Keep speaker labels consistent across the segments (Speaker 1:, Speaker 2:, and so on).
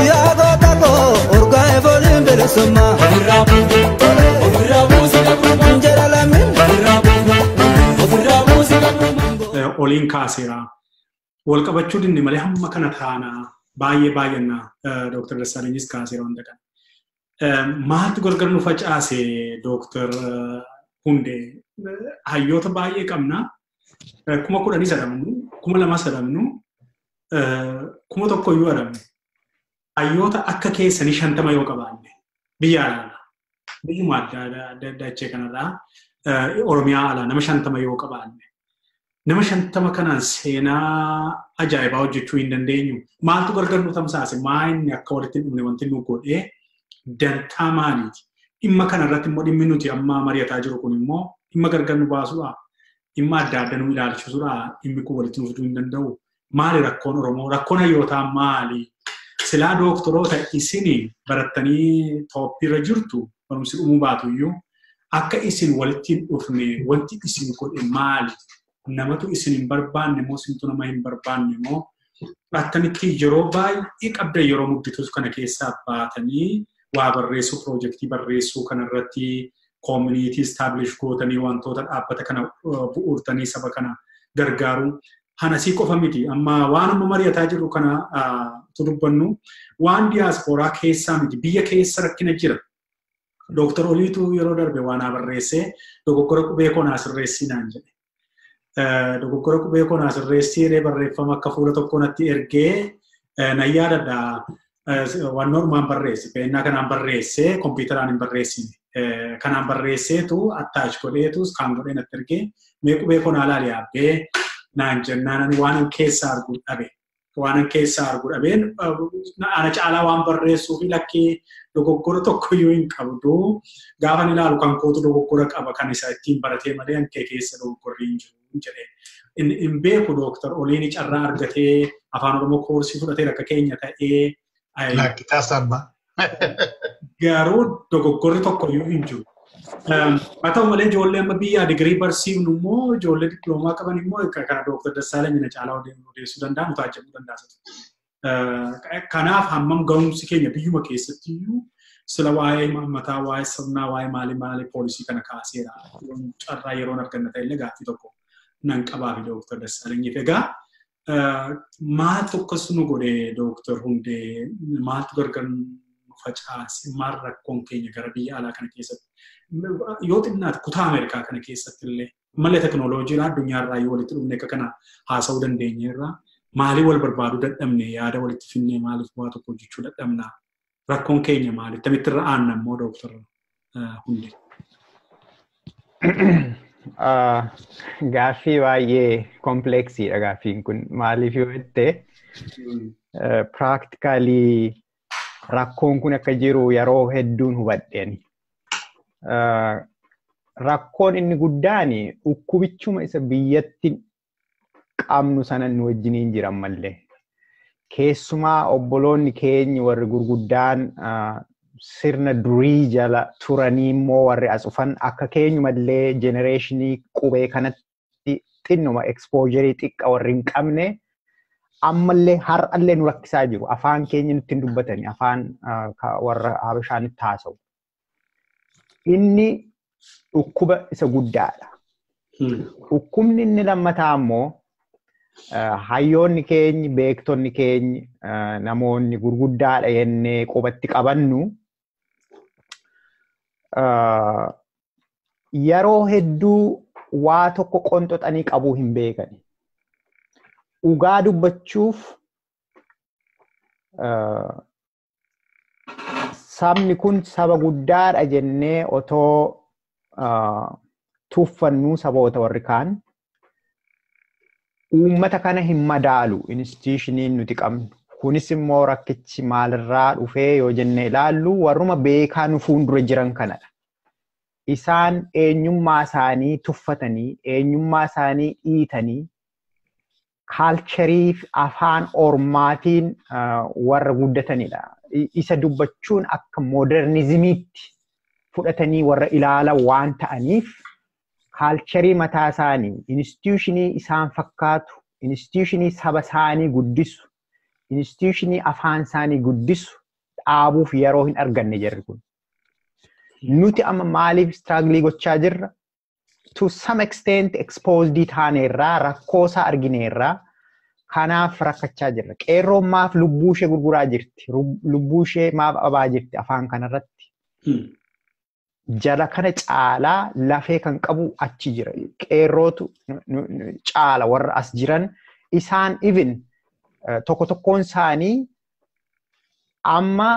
Speaker 1: Yaa goota koo urgaa'e fooliin bilisummaa. Jara lameen.
Speaker 2: Oliin kaaseera. Wal qabachuu dinne malee hamma kana taanaa baay'ee baay'annaa Dooktar Dassaalanyis kaaseera wanta kana. Maaltu gargar nu facaase Dooktar Hundee? Hayyoota baay'ee qabna. 10,000 sadamnu, 2,000 sadamnu, 1,000 iyyuu adamnu. Hayyoota akka keessanii 50 yoo qabaanne biyya alaa biyyuma adda addaa kanarraa Oromiyaa alaa nama 50 yoo qabaanne nama 50 kanaan seenaa ajaa'ibaa hojjechuu hin dandeenyu. Maaltu gargar nu tamsaase? Maa inni akka walitti hin dhumne wanti nu godhee dantaa maaliiti? Dhimma kanarratti immoo dhimmi nuti amma mari'ataa jiru kun immoo dhimma gargar nu baasuudha. Dhimma adda adda nu ilaalchisuudha. Dhimmi kun walitti nu fiduu hin danda'u. Maali rakkoon Oromoo? Rakkoon hayyootaa maali? Silaa dooktoroota isin barattanii tooppiirra jirtu barumsi dhumuu baatu iyyuu akka isin walitti hin dhufne wanti isin godhe maali? Namatu isin hin barbaanne moo isintu nama hin barbaanne moo akkamitti yeroo baay'ee qabda yeroo mudditus kana keessaa baatanii waa barreessuu piroojeektii barreessuu kanarratti koomunitii istaabilish gootanii wantoota dhaabbata kana bu'uurtanii saba kana gargaaru. Hanasii qofa miti. Amma waan amma mari'ataa jirru kana dubbannu waan diyaaspooraa keessaa miti. Biyya keessa rakkina jira. Dooktar Oliitu yeroo darbe waan haa barreessee dogoggora qubee koo naa sirreessii naan jedhe. Dogoggora qubee koo naa sirreessii jedhee barreeffama akka fuula tokkoo natti ergee nan yaadadha. Waan normaan barreesse, peennaa kanaan barreessee kompiitaraan hin barreessine. Kanaan barreesseetu attaachi godheetu kaan godhee natti ergee mee qubee koo naa laali yaabbee naan jennaan ani waan keessaa arguu dhabe. Waan keessaa arguu dhabeen ana caalaa waan barreessuu fi lakkee dogoggora tokkoyyuu hin qabdu. Gaafa ni ilaalu kan kootu dogoggora qaba kan isa ittiin baratee malee kan kee keessa dogoggorri hin jiru jedhee. Hin beeku Dooktar Oliin carraa argatee afaan Oromoo koorsii fudhatee akka keenya ta'ee.
Speaker 3: Lakkitaa sabba.
Speaker 2: Garuu dogoggorri tokkoyyuu hin jiru. Haa ta'u malee ijoollee amma biyyaa digirii barsiifnu immoo ijoollee dippiloomaa qaban immoo kana Dooktar Dassaalany na caalaa odeessuu danda'a nu taajjabuu danda'a. Kanaaf hammam ga'umsi keenya biyyuma keessatti iyyuu sila waa'ee mataa waa'ee sirnaa waa'ee maalii maalii poolisii kana kaaseera. Carraa yeroon arganna ta'ellee gaaffii tokko nan qabaafi Dooktar Dassaalanyiif. Egaa maaltu akkas nu godhe Dooktar Hundee maaltu gargar nu facaase maal rakkoon keenya gara biyya alaa kana keessatti yoo xinnaate kutaa Ameerikaa kana keessatti illee malee teknooloojiidha addunyaarraa yoo walitti dhufne akka kana haasa'uu dandeenyeerra maalii wal barbaaduu dadhabne yaada walitti finnee maaliif waa tokko hojjechuu dadhabna rakkoon keenya maali akkamitti irra aanna immoo Dooktar Hundee.
Speaker 4: Gaaffii baay'ee kompleksiidha gaaffiin kun maaliif yoo jette piraaktikaalii rakkoon kun akka jiru yeroo hedduun hubadheen. Rakkoon inni guddaan dhukkubichuma isa biyyatti qabnu sana nu wajjiniin jiran mallee. Keessumaa obboloonni keenya warri gurguddaan sirna durii jala turanii immoo warri as dhufan akka keenyumallee jenereeshinii qubee kanatti xinnuma ekspoojeri xiqqa warri hin qabne ammallee har'allee nu rakkisaa jiru. Afaan keenya nutti hin dubbatani afaan warra Habashaanitti haasa'u. Inni dhukkuba isa guddaadha. Dhukkubni inni lammataa immoo hayyoonni keenyi, beektonni keenyi, namoonni gurguddaadha jennee qubatti qabannu yeroo hedduu waa tokko qonxoxanii qabuu hin beekani. Dhugaa dubbachuuf sabni kun saba guddaadha jennee otoo tuffannuu saboota warri kaan uummata kana hin madaalu institushiniin nuti qabnu. Kunis immoo rakkichi maalirraa dhufee yoo jennee ilaallu warruma beekaa nu fuuldura jiran kanadha. Isaan eenyummaa isaanii tuffatanii, eenyummaa isaanii dhiitanii, kaalcharii fi afaan ormaatiin warra guddatanidha. Isa dubbachuun akka moodernizimiitti fudhatanii warra ilaalan waan ta'aniif kaalcharii mataa isaanii, instituushinii isaan fakkaatu, instituushinii saba isaanii guddisu, Institutionii afaan isaanii guddisu dhaabuuf yeroo hin arganne jarri kun. Nuti amma maaliif struggle gochaa jirra? To some extent exposed taaneerraa, rakkoosaa argineerraa, kanaaf rakkachaa jirra. Qeerroon maaf lubbuu ishee gurguraa jirti? Lubbuu ishee maaf dhabaa jirti afaan kanarratti? Jala kana caalaa lafee kan qabu achi jira. Qeerrootu caala warra as jiran. Isaan even tokko tokkoon isaanii amma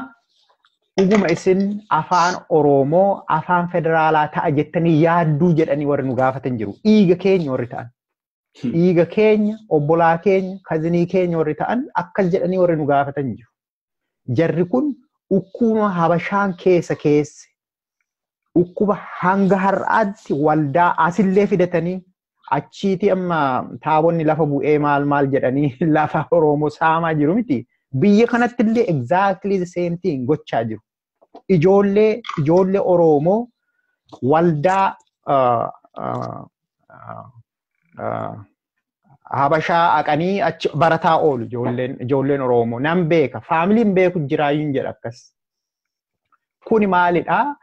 Speaker 4: dhuguma isin afaan Oromoo afaan federaalaa ta'a jettanii yaadduu jedhanii warri nu gaafatan jiru. Dhiiga keenya warri ta'an. Dhiiga keenya, obbolaa keenya, cousinii keenya warri ta'an akkas jedhanii warri nu gaafatan jiru. Jarri kun dhukkuba Habashaan keessa keesse, dhukkuba hanga har'aatti waldaa asillee fidatanii achiiti amma taabonni lafa bu'ee maal maal jedhanii lafa Oromoo saamaa jiru miti. Biyya kanatti illee exactly the same thing gochaa jiru. Ijoollee Oromoo waldaa Habashaa haqanii achi barataa oolu ijoolleen Oromoo. Nan beeka. Familyn beeku jiraayyuun jedha akkas. Kuni maalidhaa?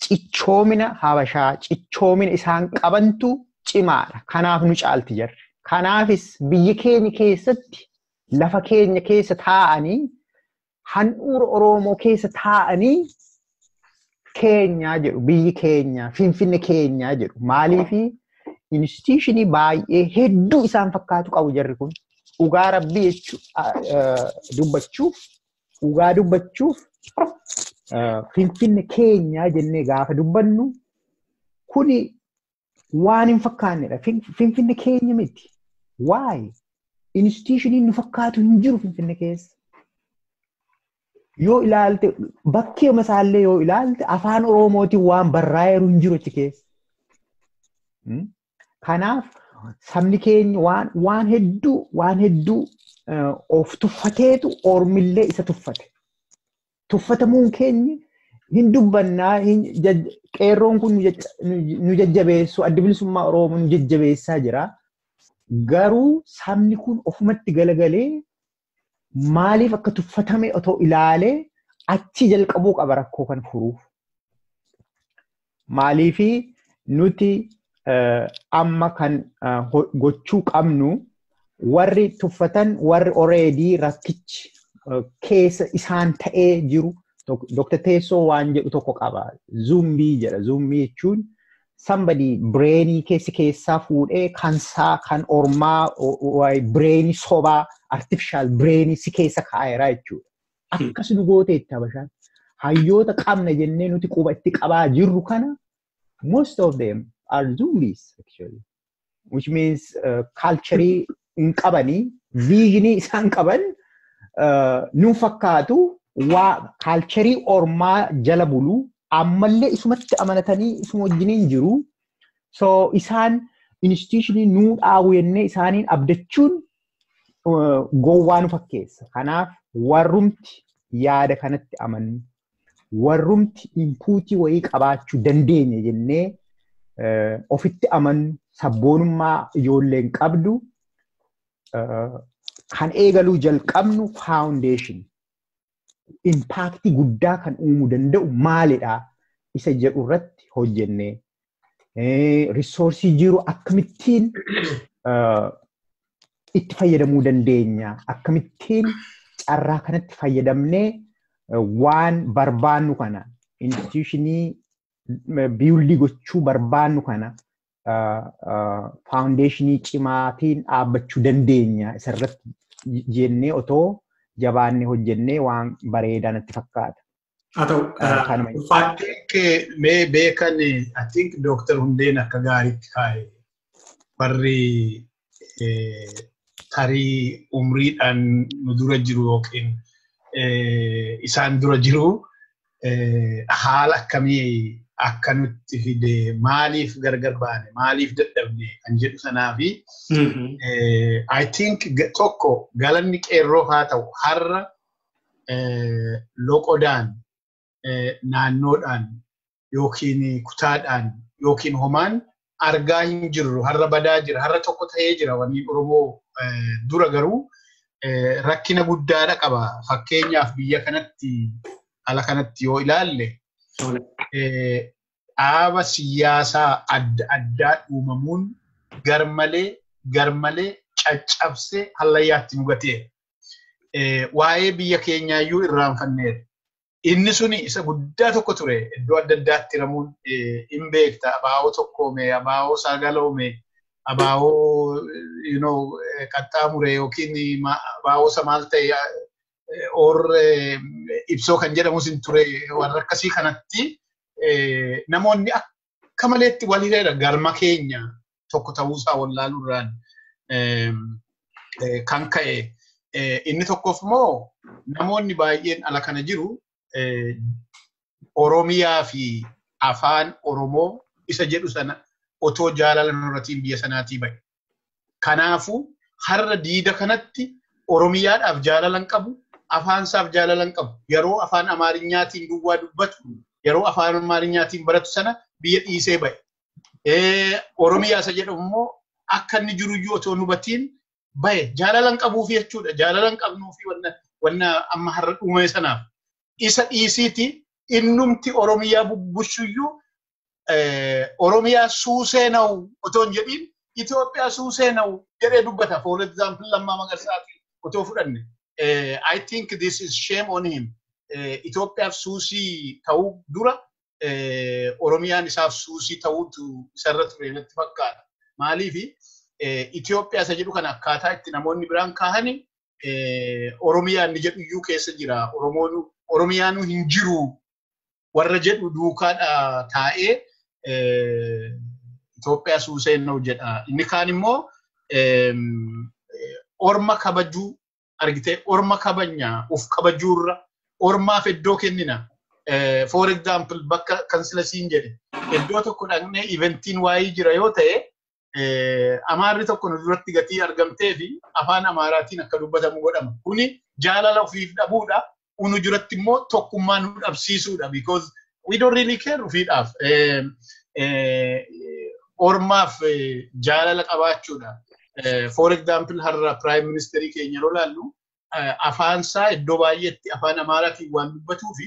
Speaker 4: Cichoomina Habashaa, cichoomina isaan qabantu cimaadha. Kanaaf nu caalti jarri. Kanaafis biyya keenya keessatti lafa keenya keessa taa'anii, handhuura Oromoo keessa taa'anii keenyaa jedhu, biyyi keenya, Finfinne keenyaa jedhu. Maaliifi institutionii baay'ee hedduu isaan fakkaatu qabu jarri kun. Dhugaa rabbii dubbachuuf, dhugaa dubbachuuf, Finfinne keenyaa jennee gaafa dubbannu kuni waan hin fakkaannedha. Finfinne keenya miti. Why? Institutioniin nu fakkaatu hin jiru Finfinne keessa. Yoo ilaalte, bakkee masaallee yoo ilaalte, afaan Oromootiin waan barraa'eeru hin jiru achi keessa. Kanaaf sabni keenya waan hedduu of tuffateetu ormillee isa tuffate. Tuffatamuun keenya hin dubbannaa, qeerroon kun nu jajjabeessu, Adda Bilisummaa Oromoo nu jajjabeessaa jira. Garuu sabni kun ofumatti galagalee maaliif akka tuffatame otoo ilaalee achi jalqabuu qaba rakkoo kan furuuf. Maaliifi nuti amma kan gochuu qabnu, warri tuffatan, warri already rakkichi keessa isaan ta'ee jiru, Dr. Teessoo waan jedhu tokko qaba. Zombie jedha. Zombie jechuun somebody brainii keessi keessaa fuudhee kansaa kan ormaa, brainii sobaa, artificial brainii si keessa kaa'eera jechuudha. Akkas nu gooteetti Habashaan. Hayyoota qabna jennee nuti quba itti qabaa jirru kana, most of them are zombies actually. Which means culture hin qabanii, visionii isaan qaban nu fakkaatu, waa culturii ormaa jala buluu, ammallee isumatti amanatanii isuma wajjiniin jiru. So isaan institutionii nuu dhaabu jennee isaaniin abdachuun gowwaa nu fakkeessa. Kanaaf warrumti yaada kanatti amannu, warrumti inputii wayii qabaachuu dandeenya jennee ofitti amannu, sabboonummaa ijoolleen qabdu kan eegaluu jalqabnu, foundation impactii guddaa kan uumuu danda'u maalidha isa jedhu irratti hojjennee, resourceii jiru akkamittiin itti fayyadamuu dandeenya, akkamittiin carraa kanatti fayyadamnee waan barbaannu kana, institutionii buildii gochuu barbaannu kana, foundationii cimaatiin dhaabbachuu dandeenya isarratti jennee otoo jabaannee hojjennee waan bareedaa natti fakkaata.
Speaker 2: Haa ta'u.
Speaker 3: I think mee beekan, I think Dr. Hundeen akka gaariitti kaa'e. Warri tarii umriidhaan nu dura jiru yookiin isaan dura jiru haala akkamii akka nutti fide, maaliif gargar baane, maaliif dadhabne kan jedhu sanaa fi I think tokko galanni qeerroo haa ta'u, har'a loqodaan, naannoodhaan yookiin kutaadhaan yookiin homaan argaa hin jirru. Har'a badaa jira, har'a tokko ta'ee jira wanni Oromoo. Dura garuu Rakkina guddaadha qaba. Fakkeenyaaf biyya kanatti ala kanatti yoo ilaalle dhaaba siyaasaa adda addaa uumamuun garmalee caccabsee hallayyaatti nu gateera. Waa'ee biyya keenyaayyuu irraanfanneera. Inni suni isa guddaa tokko ture iddoo adda addaatti hiramuun hin beekta. Abaa'oo tokkoome, abaa'oo sagaloome, abaa'oo qaxxaamure yookiin abaa'oo isa maal ta'e or ibsoo kan jedhamus hin ture warra akkasii kanatti namoonni akka maleetti wal hiriira galma keenya tokko ta'uusaa wallaaluurraan kan ka'e. Inni tokkoof immoo namoonni baay'een ala kana jiru Oromiyaa fi afaan Oromoo isa jedhu sana otoo jaalala nurratiin biyya sanaatii ba'e. Kanaafuu har'a diida kanatti Oromiyaadhaaf jaalala hin qabu, afaansaaf jaalala hin qabu. Yeroo afaan Amaarinyaatiin duwwaa dubbatu, yeroo afaan Amaarinyaatiin baratu sana biyya dhiisee ba'e. Oromiyaa isa jedhamu immoo akka inni jiruyyuu otoo hubatiin ba'e. Jaalala hin qabuufi jechuudha. Jaalala hin qabnuufi wanna amma har'a dhume sanaaf. Isa dhiisiiti innumti Oromiyaa bubbushuyyuu Oromiyaa suusee na'u otoo hin jedhiin Itoophiyaa suusee na'u jedhee dubbata. For example, Lammaa Magarsaatiin otoo fudhanne. I think this is shame on him. Itoophiyaaf suusii ta'uu dura Oromiyaan isaaf suusii ta'uutu isarra ture natti fakkaata. Maaliifi Itoophiyaa isa jedhu kana akkaataa itti namoonni biraan kaahani Oromiyaan ni jedhu iyyuu keessa jira. Oromoon Oromiyaanu hin jiru warra jedhu duukaadha taa'ee Itoophiyaa suusee na'u jedha. Inni kaan immoo orma kabajuu argitee orma kabajnaa of kabajuurra ormaaf iddoo kennina. For example, bakka kan sila siin jedhe iddoo tokko dhaqnee eventiin waayii jira yoo ta'e Amaarri tokko nu duratti gatii argamtee fi afaan Amaaraatiin akka dubbatamu godhama. Kuni jaalala ofiif dhabuudha. Unu jiratti immoo tokkummaa nu dhabsiisuudha because we don't really care ofiidhaaf. Ormaaf jaalala qabaachuudha. For example, har'a Prime Ministerii keenya yeroo laallu afaansaa iddoo baay'eetti afaan Amaaraatiin waan dubbatuu fi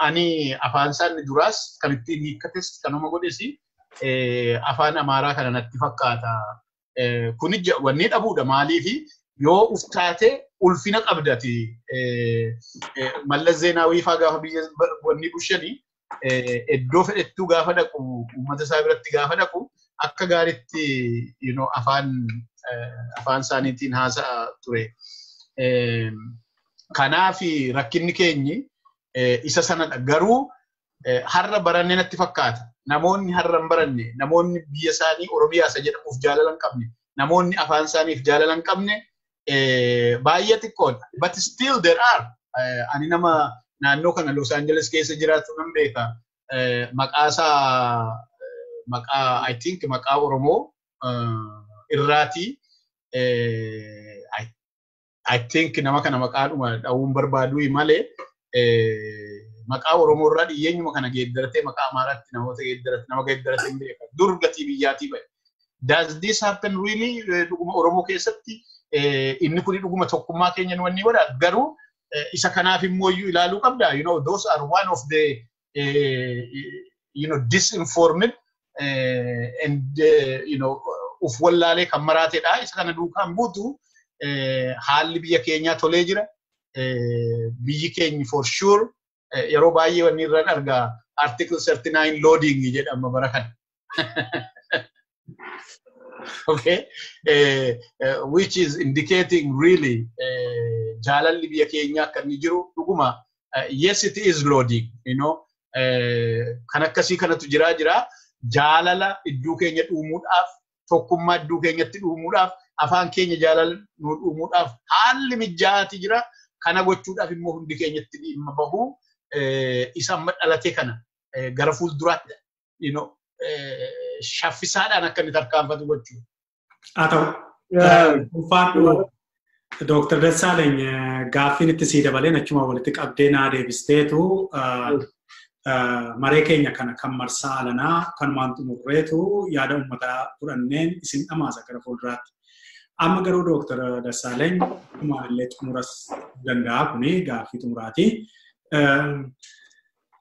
Speaker 3: ani afaansaa inni duraas kan ittiin hiikkates kanuma godhes afaan Amaaraa kana natti fakkaata. Kuni wanni dhabuudha maaliifi yoo uftaate ulfina qabdati. Mallas Zeenaawii faa gaafa biyya wanni bushanii iddoo fedhettuu gaafa dhaqu uummata isaa biratti gaafa dhaqu akka gaariitti afaan isaaniitiin haasa'a ture. Kanaaf rakkinni keenyi isa sanadha. Garuu har'a baranne natti fakkaata. Namoonni har'a hin baranne, namoonni biyya isaanii Oromiyaa isa jedhamuuf jaalala hin qabne, namoonni afaan isaaniif jaalala hin qabne baay'ee xiqqoodha. But still there are. Ani nama naannoo kana Los Angeles keessa jiraatu nan beeka. Maqaa isaa maqaa I think maqaa Oromoo irraatii I think nama kana maqaadhuma dha'uun barbaadu malee maqaa Oromoo irraa dhiyyeenyuma kana geeddaratee maqaa Amaaraatti namoota geeddarate nama geeddarate hin beeka. Dur gatii biyyaatii ba'e. Does this happen really dhuguma Oromoo keessatti inni kuni dhuguma tokkummaa keenya nu wanni godha garuu isa kanaaf immoo iyyuu ilaaluu qabda. Those are one of the disinformed and uf wallaalee kan maraatedha. Isa kana duukaan buutu haalli biyya keenyaa tolee jira. Biyyi keenya for sure yeroo baay'ee wanni irraan argaa Article 39 loading jedhama bara kana. Okay, which is indicating really jaalalli biyya keenyaa akka inni jiru dhuguma yes, it is loading. Kan akkasii kanatu jiraa jira jaalala iddoo keenya dhuumuudhaaf tokkummaa iddoo keenyatti dhuumuudhaaf afaan keenya jaalala nu dhuumuudhaaf haalli mijaa'aati jira. Kana gochuudhaaf immoo hundi keenyatti dhimma bahuu isa amma dhalate kana gara fuulduraatti shaffisaadhaan akka inni tarkaanfatu gochuu.
Speaker 2: Haa ta'u. Ulfaadhu Dooktar Dassaalany gaaffiin itti sii dabaleen achuma walitti qabdee naa deebisteetu maree keenya kana kan marsaa alanaa kanumaan xumurreetu yaada uummataa fudhanneen isin dhamaasa gara fuulduraatti. Amma garuu Dooktar Dassaalany maalillee xumuras danda'a kuni gaaffii xumuraati.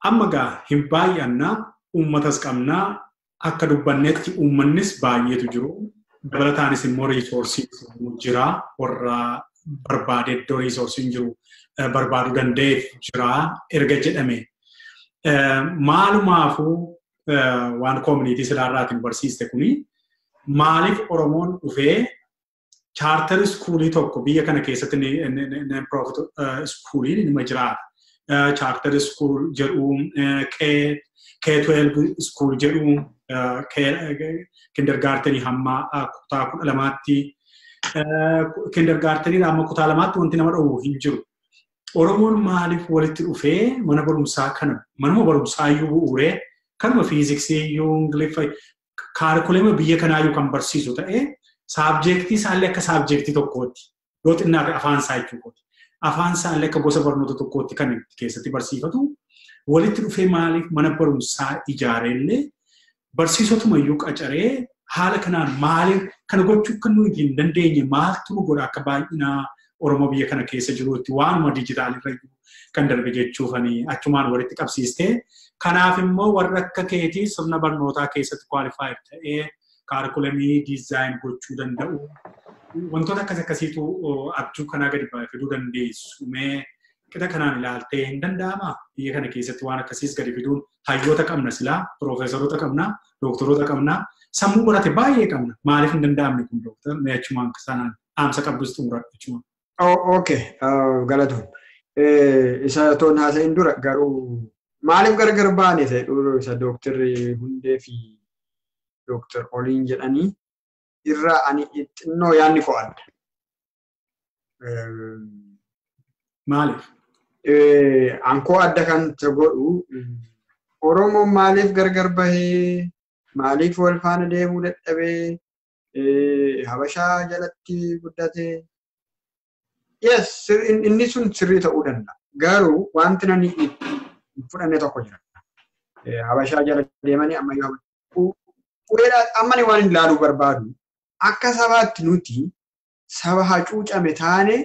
Speaker 2: Amma gaa hin baay'annaa uummatas qabnaa akka dubbannetti uummannis baay'eetu jiru. Dabalataanis immoo riisoorsiin jira warra barbaade iddoo riisoorsiin jiru barbaaduu danda'eef jira erga jedhame. Maalumaafuu waan koomunitii silaarraatiin barsiiste kuni maaliif Oromoon dhufee charter iskuulii tokko biyya kana keessatti non-profit iskuuliin nima jiraata. Charter school jedhu, K-12 school jedhu, kindergartenii hamma kutaa 12tti, kindergartenii hamma kutaa 2tti wanti nama dhowwu hin jiru. Oromoon maaliif walitti dhufee mana barumsaa kana manuma barumsaa iyyuu bu'uuree kanuma fiiziksii iyyuu ingiliffa kaarikulema biyya kanaa iyyuu kan barsiisu ta'ee saabjeektii isaallee akka saabjeektii tokkootti yoo xinnaate afaan isaa jechuudha. Afaan isaallee akka gosa barnoota tokkootti kan keessatti barsiifatu walitti dhufee maaliif mana barumsaa ijaareellee barsiisotuma iyyuu qacaree haala kanaan maaliif kana gochuu kan nuyi hin dandeenye maaltu nu godha akka baay'ina Oromoo biyya kana keessa jirutti waanuma dijitaalirra kan darbe jechuufanii achumaan walitti qabsiistee kanaaf immoo warra akka keetii sirna barnootaa keessatti qualified ta'ee kaarikulamii design gochuu danda'u wantoota akkas akkasiitu abjuu kanaa gadi fiduu dandeessu. Mee qixa kanaan ilaaltee hin danda'amaa? Biyya kana keessatti waan akkasiis gadi fiduun hayyoota qabna silaa, piroofeesaroota qabna, dooktoroota qabna, sammuu barate baay'ee qabna. Maaliif hin danda'amne kun dooktar? Mee achumaan sanaan dhaamsa qabdus xumuradhu achumaan.
Speaker 5: Okay, galatoon. Isa toon haasa'in dura garuu maaliif gargar baane isa isa dooktarri Hundee fi dooktar Oliin jedhanii irraa ani xinnoo yaadni koo adda.
Speaker 2: Maaliif?
Speaker 5: Ankoo adda kan godhu Oromoon maaliif gargar bahee maaliif wal faana deemuu dadhabee Habashaa jalatti guddatee? Yes, inni sun sirrii ta'uu danda'a. Garuu wanti nani fudhanne tokko jira. Habashaa jala deemanii ammayyuu amma waan ilaaluu barbaadu akka sabaatti nuti saba hacuucame taane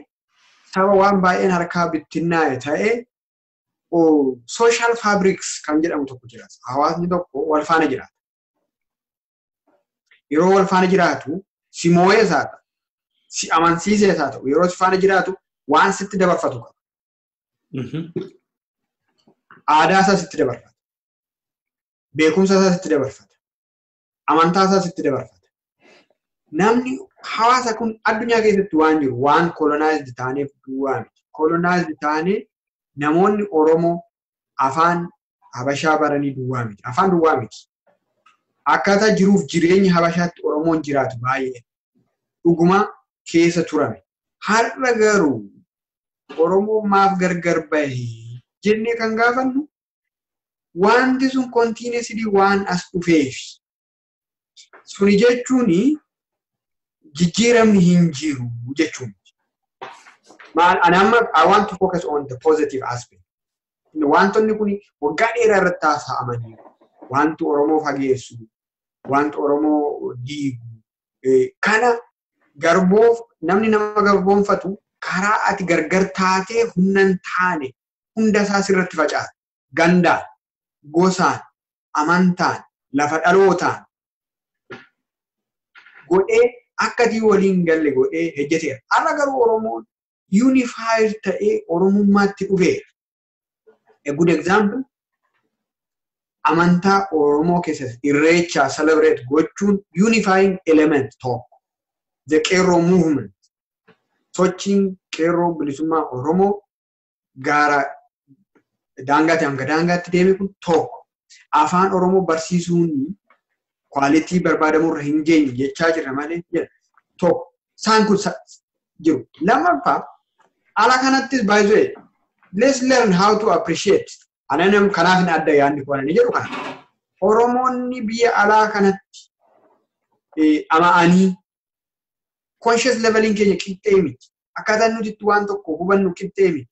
Speaker 5: saba waan baay'een harkaa bittinnaa'e ta'e social fabrics kan jedhamu tokko jira. Hawaasni tokko wal faana jiraata. Yeroo wal faana jiraatu si moo'ees haa ta'u, si amansiisees haa ta'u, yeroo si faana jiraatu waan sitti dabarfatu qaba. Aadaa isaa sitti dabarfata. Beekumsa isaa sitti dabarfata. Amantaa isaa sitti dabarfata. Namni hawaasa kun addunyaa keessatti waan jiru waan colonized taaneef duwwaa miti. Colonized taanee namoonni Oromoo afaan Habashaa baranii duwwaa miti. Afaan duwwaa miti. Akkaataa jiruuf jireenya Habashaatti Oromoon jiraatu baay'ee dhuguma keessa turame. Har'a garuu Oromoo maaf gargar bahee jennee kan gaafannu wanti sun continuously waan as dhufeef. Suni jechuun jijjiiramni hin jiru jechuun. Maal ani amma I want to focus on the positive aspect. Wantoonni kun waggaa dheeraa irratti haasa'amanii wanti Oromoo fageessu, wanti Oromoo diigu, kana garboof namni nama garboonfatu karaa ati gargar taatee humna hin taane hunda isaa sirratti facaasa. Gandaan, gosaan, amantaan, lafa dhalootaan godhee akka ati waliin galle godhee hojjeteera. Har'a garuu Oromoon unified ta'ee Oromummaatti dhufeera. A good example, amantaa Oromoo keessatti irreecha celebrate gochuun unifying element tokko. The Qeerroo movement. Sochiin Qeerroo bilisummaa Oromoo gara daangaatti hanga daangaatti deeme kun tokko. Afaan Oromoo barsiisuun quality barbaadamurra hin geenye jechaa jirra malee jedha. Tokko. Isaan kun jiru. Lammaffaa ala kanattis by the way, let's learn how to appreciate. Ananam kanaaf hin adda yaadni kun ani jedhu kana. Oromoonni biyya alaa kanatti ama'anii conscious leveliin keenya qixxee miti. Akkaataan nuti itti waan tokko hubannu qixxee miti.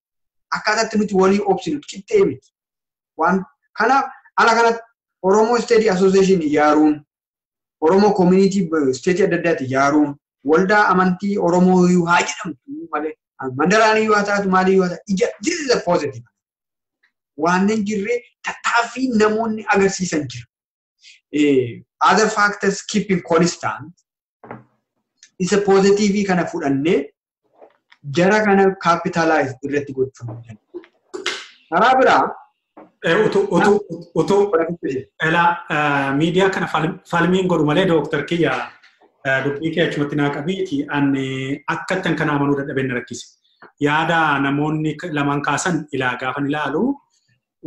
Speaker 5: Akkaataa itti nuti walii obsinu qixxee miti. Waan kanaaf ala kanatti Oromoo Study Association ijaaruun, Oromoo Community State adda addaatti ijaaruun, Waldaa amantii Oromoo iyyuu haa jedhamtu malee mandaraan iyyuu haa taatu maaliyyuu haa taatu ija this is a positive. Waan hin jirre tattaaffii namoonni agarsiisan jira. Other factors keeping constant isa positive kana fudhannee jara kana capitalize irratti gochuu danda'u. Karaa biraa
Speaker 2: Utuu elaa miidiyaa kana falmiin godhu malee dooktar kiyya dubbii kee achumatti naa qabiiti ani akkattan kana amanuu dadhabeen na rakkise. Yaada namoonni lamaan kaasan ilaa gaafan ilaalu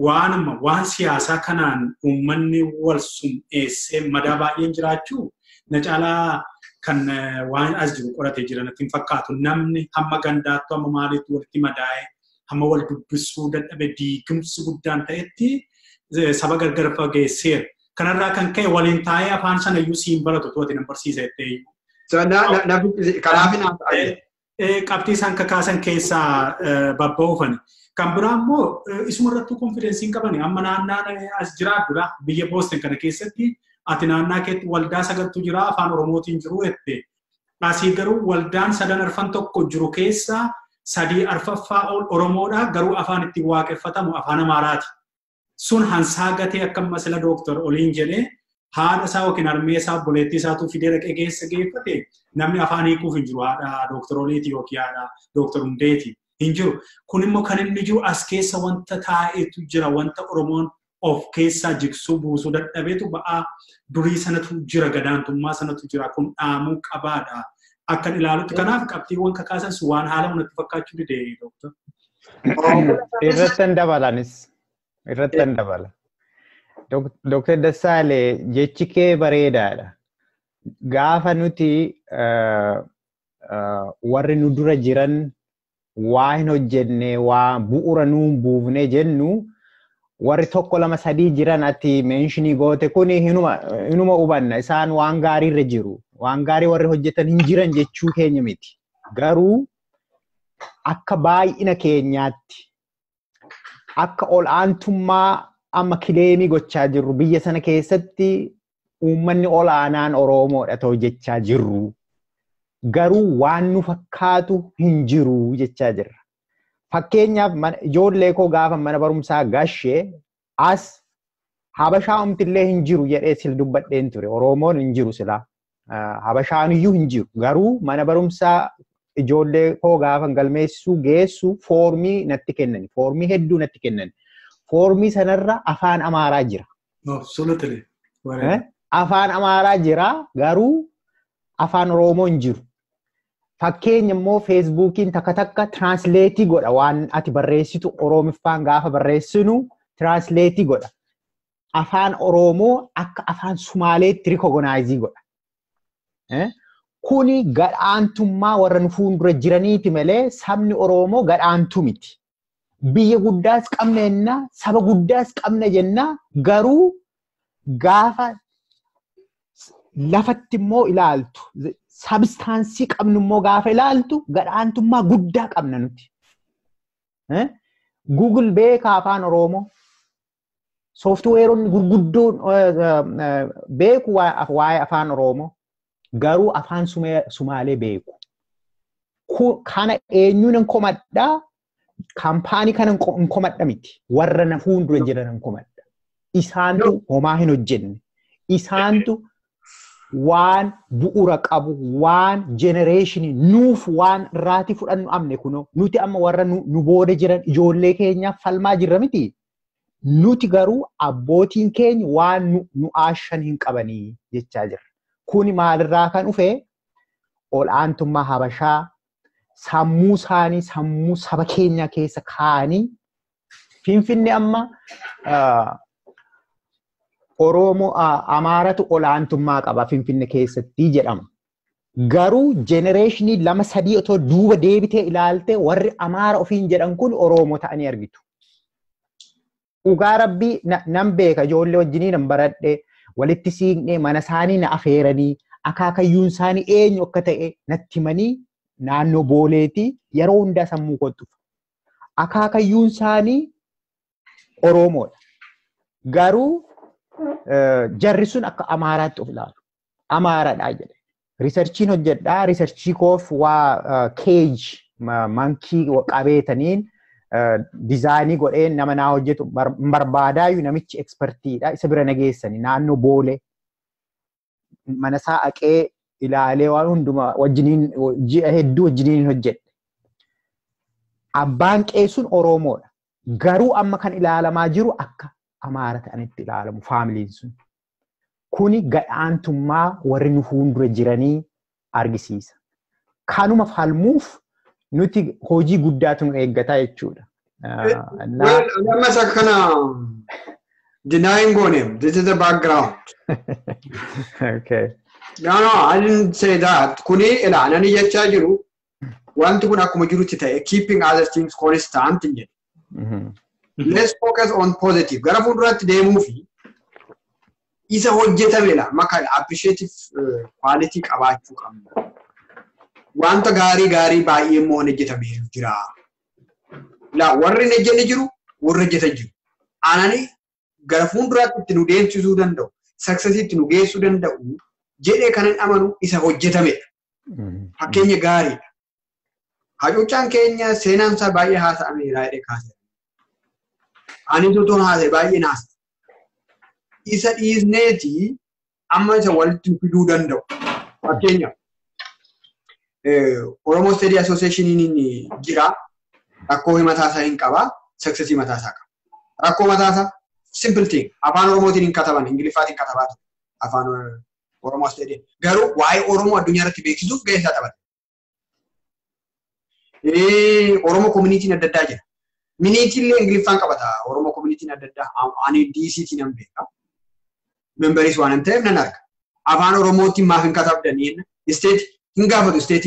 Speaker 2: waan amma waan siyaasaa kanaan uummanni wal sum'eessee madaa baay'een jiraachuu na caalaa kan waan as jiru qoratee jira natti hin fakkaatu. Namni hamma gandaattu hamma maaliitti walitti madaa'e hamma wal dubbisuu dadhabe diigumsi guddaan ta'etti saba gargar fageesseera. Kanarraa kan ka'e waliin taa'ee afaan sana iyyuu siin baratu to'ati nan barsiisa jettee iyyuu. Qabxii isaan kakaasan keessaa babba'uufani. Kan biraa immoo isuma irrattuu konfidensiin hin qabani. Amma naannaa as jiraadhudha biyya Boostin kana keessatti ati naannaa keetti waldaa sagaltu jira afaan Oromootiin jiru jette. Asii garuu waldaan sadan arfan tokko jiru keessaa sadii arfaffaa ol Oromoodha garuu afaan ittiin waaqeffatamu afaan Amaaraati. Sun hansaa gatee akka amma sila dooktar Oliin jedhee haadha isaa yookiin harmee isaa obboleettii isaatu fidee dhaqee geessa geeffate namni afaan hiikuuf hin jiru haadha dooktar Oliiti yookiin haadha dooktar Hundeeti hin jiru. Kun immoo kan inni jiru as keessa wanta taa'etu jira wanta Oromoon of keessaa jigsuu buusuu dadhabeetu ba'aa durii sanatu jira gadaantummaa sanatu jira kun dhaamuu qabaadha. Akkan ilaalutti kanaaf qabxiiwwan kakaasan sun waan haala natti fakkaachuu dide dooktar.
Speaker 4: Irrattan dabalanis. Irrattan dabala. Dooktar Dassaalee jechi kee bareedaadha. Gaafa nuti warri nu dura jiran waa hin hojjenne waa bu'uura nuu buufne jennu warri tokko lama sadii jiran ati meenshinii goote kuni hinuma hubanna isaan waan gaariirra jiru. Waan gaarii warri hojjetan hin jiran jechuu keenya miti. Garuu akka baay'ina keenyaatti akka ol'aantummaa amma kileemii gochaa jirru biyya sana keessatti uummanni ol'aanaan Oromoodha ta'u jechaa jirru. Garuu waan nu fakkaatu hin jiru jechaa jirra. Fakkeenyaaf ijoollee koo gaafa mana barumsaa gashee as Habashaa umtillee hin jiru jedhee sil dubbadheen ture. Oromoon hin jiru silaa. Habashaan iyyuu hin jiru. Garuu mana barumsaa ijoollee koo gaafa galmeessuu geessu foormii natti kennan. Foormii hedduu natti kennan. Foormii sanarra afaan Amaaraa jira.
Speaker 2: Absolutely.
Speaker 4: Afaan Amaaraa jira garuu afaan Oromoo hin jiru. Fakkeenya immoo Feesbuukiin takka takka tiraansleetii godha waan ati barreessitu Oromiffaan gaafa barreessinu tiraansleetii godha. Afaan Oromoo akka afaan Sumaaleetti rikogonaayizii godha. Kuni gadhaantummaa warra nu fuuldura jiraniiti malee sabni Oromoo gadhaantuu miti. Biyya guddaas qabna jenna, saba guddaas qabna jenna garuu gaafa lafatti immoo ilaaltu sabstaansii qabnu immoo gaafa ilaaltu gadhaantummaa guddaa qabna nuti. Google beeka afaan Oromoo. Sooftiweeronni gurguddoon beeku waa'ee afaan Oromoo. Garuu afaan Sumaalee beeku. Kana eenyuun hin komadhaa? Kaampaanii kana hin komadha miti. Warra na fuuldura jiran hin komadha. Isaantu homaa hin hojjenne. Isaantu waan bu'uura qabu, waan jenereeshinii nuuf waan irraatii fudhannu amne kunoo nuti amma warra nu booda jiran ijoollee keenyaaf falmaa jirra miti. Nuti garuu abbootiin keenya waan nu aashan hin qabanii jechaa jirra. Kuni maalirraa kan dhufe ol'aantummaa Habashaa sammuu isaanii sammuu saba keenya keessa kaa'anii Finfinnee amma Oromoo Amaaratu ol'aantummaa qaba Finfinnee keessatti jedhama. Garuu jenereeshinii 2-3 otoo duuba deebitee ilaalte warri Amaara ofiin jedhan kun Oromoo ta'anii argitu. Dhugaa rabbii nan beeka ijoollee wajjinii nan baradhe walitti siiqnee mana isaanii na afeeranii akaakayyuun isaanii eenyu akka ta'e natti himanii naannoo Booleetii yeroo hundaa sammuu kootti dhufa. Akaakayyuun isaanii Oromoodha. Garuu jarri sun akka Amaaraatti of ilaalu. Amaaradhaa jedhe. Researchiin hojjedhaa, researchii koof waa cage monkey qabeetaniin designii godheen nama naa hojjetu barbaadaayyuu namichi expertiidha. Isa bira nageessani naannoo Boolee mana isaa haqee ilaalee waan hundumaa wajjiniin ji'a hedduu wajjiniin hojjedhe. Abbaan qe'ee sun Oromoodha. Garuu amma kan ilaalamaa jiru akka Amaara ta'anitti ilaalamu familyn sun. Kuni gadhaantummaa warri nu fuuldura jiranii argisiisa. Kanuma falmuuf nuti hojii guddaatu nu eeggataa jechuudha.
Speaker 5: Well, ammas akkana denying goone. This is the background.
Speaker 4: Okay.
Speaker 5: No, I didn't say that. Kuni ila anani jechaa jiru wanti kun akkuma jirutti ta'e keeping other things constant hin jedhe. Let's focus on positive. Gara fuulduraatti deemuu fi isa hojjetamedha. Maka appreciative quality qabaachuu qabna. Wanta gaarii gaarii baay'ee immoo hin hojjetamee jira. La warri hin hojjenne jiru, warri hojjetan jiru. Anani gara fuulduraatti itti nu deemsisuu danda'u, successii itti nu geessuu danda'u jedhee kan hin amanu isa hojjetamedha. Fakkeenya gaariidha. Hacuuccaan keenya seenaan isaa baay'ee haasa'ameera jedhee kaasee. Ani totoon haasa'e baay'ee naasa. Isa dhiisneeti amma isa walitti fiduu danda'u. Fakkeenyaaf Oromo Study Association jira. Rakkoo mataasaa hin qaba. Successii mataasaa qaba. Rakkoo mataasaa simple thing. Afaan Oromootiin hin kataban, Ingiliffaatiin katabaa ture. Afaan Oromo Study. Garuu waa'ee Oromoo addunyaa irratti beeksisuuf gahee isaa taphata. Oromoo communityn adda addaa jira. Minuteiin illee Ingiliffaan qabata. Oromoo communityn adda addaa. Ani DCT nan beeka. Memberis waan hin ta'eef nan arga. Afaan Oromootiin maaf hin katabdanii state hin gaafatu state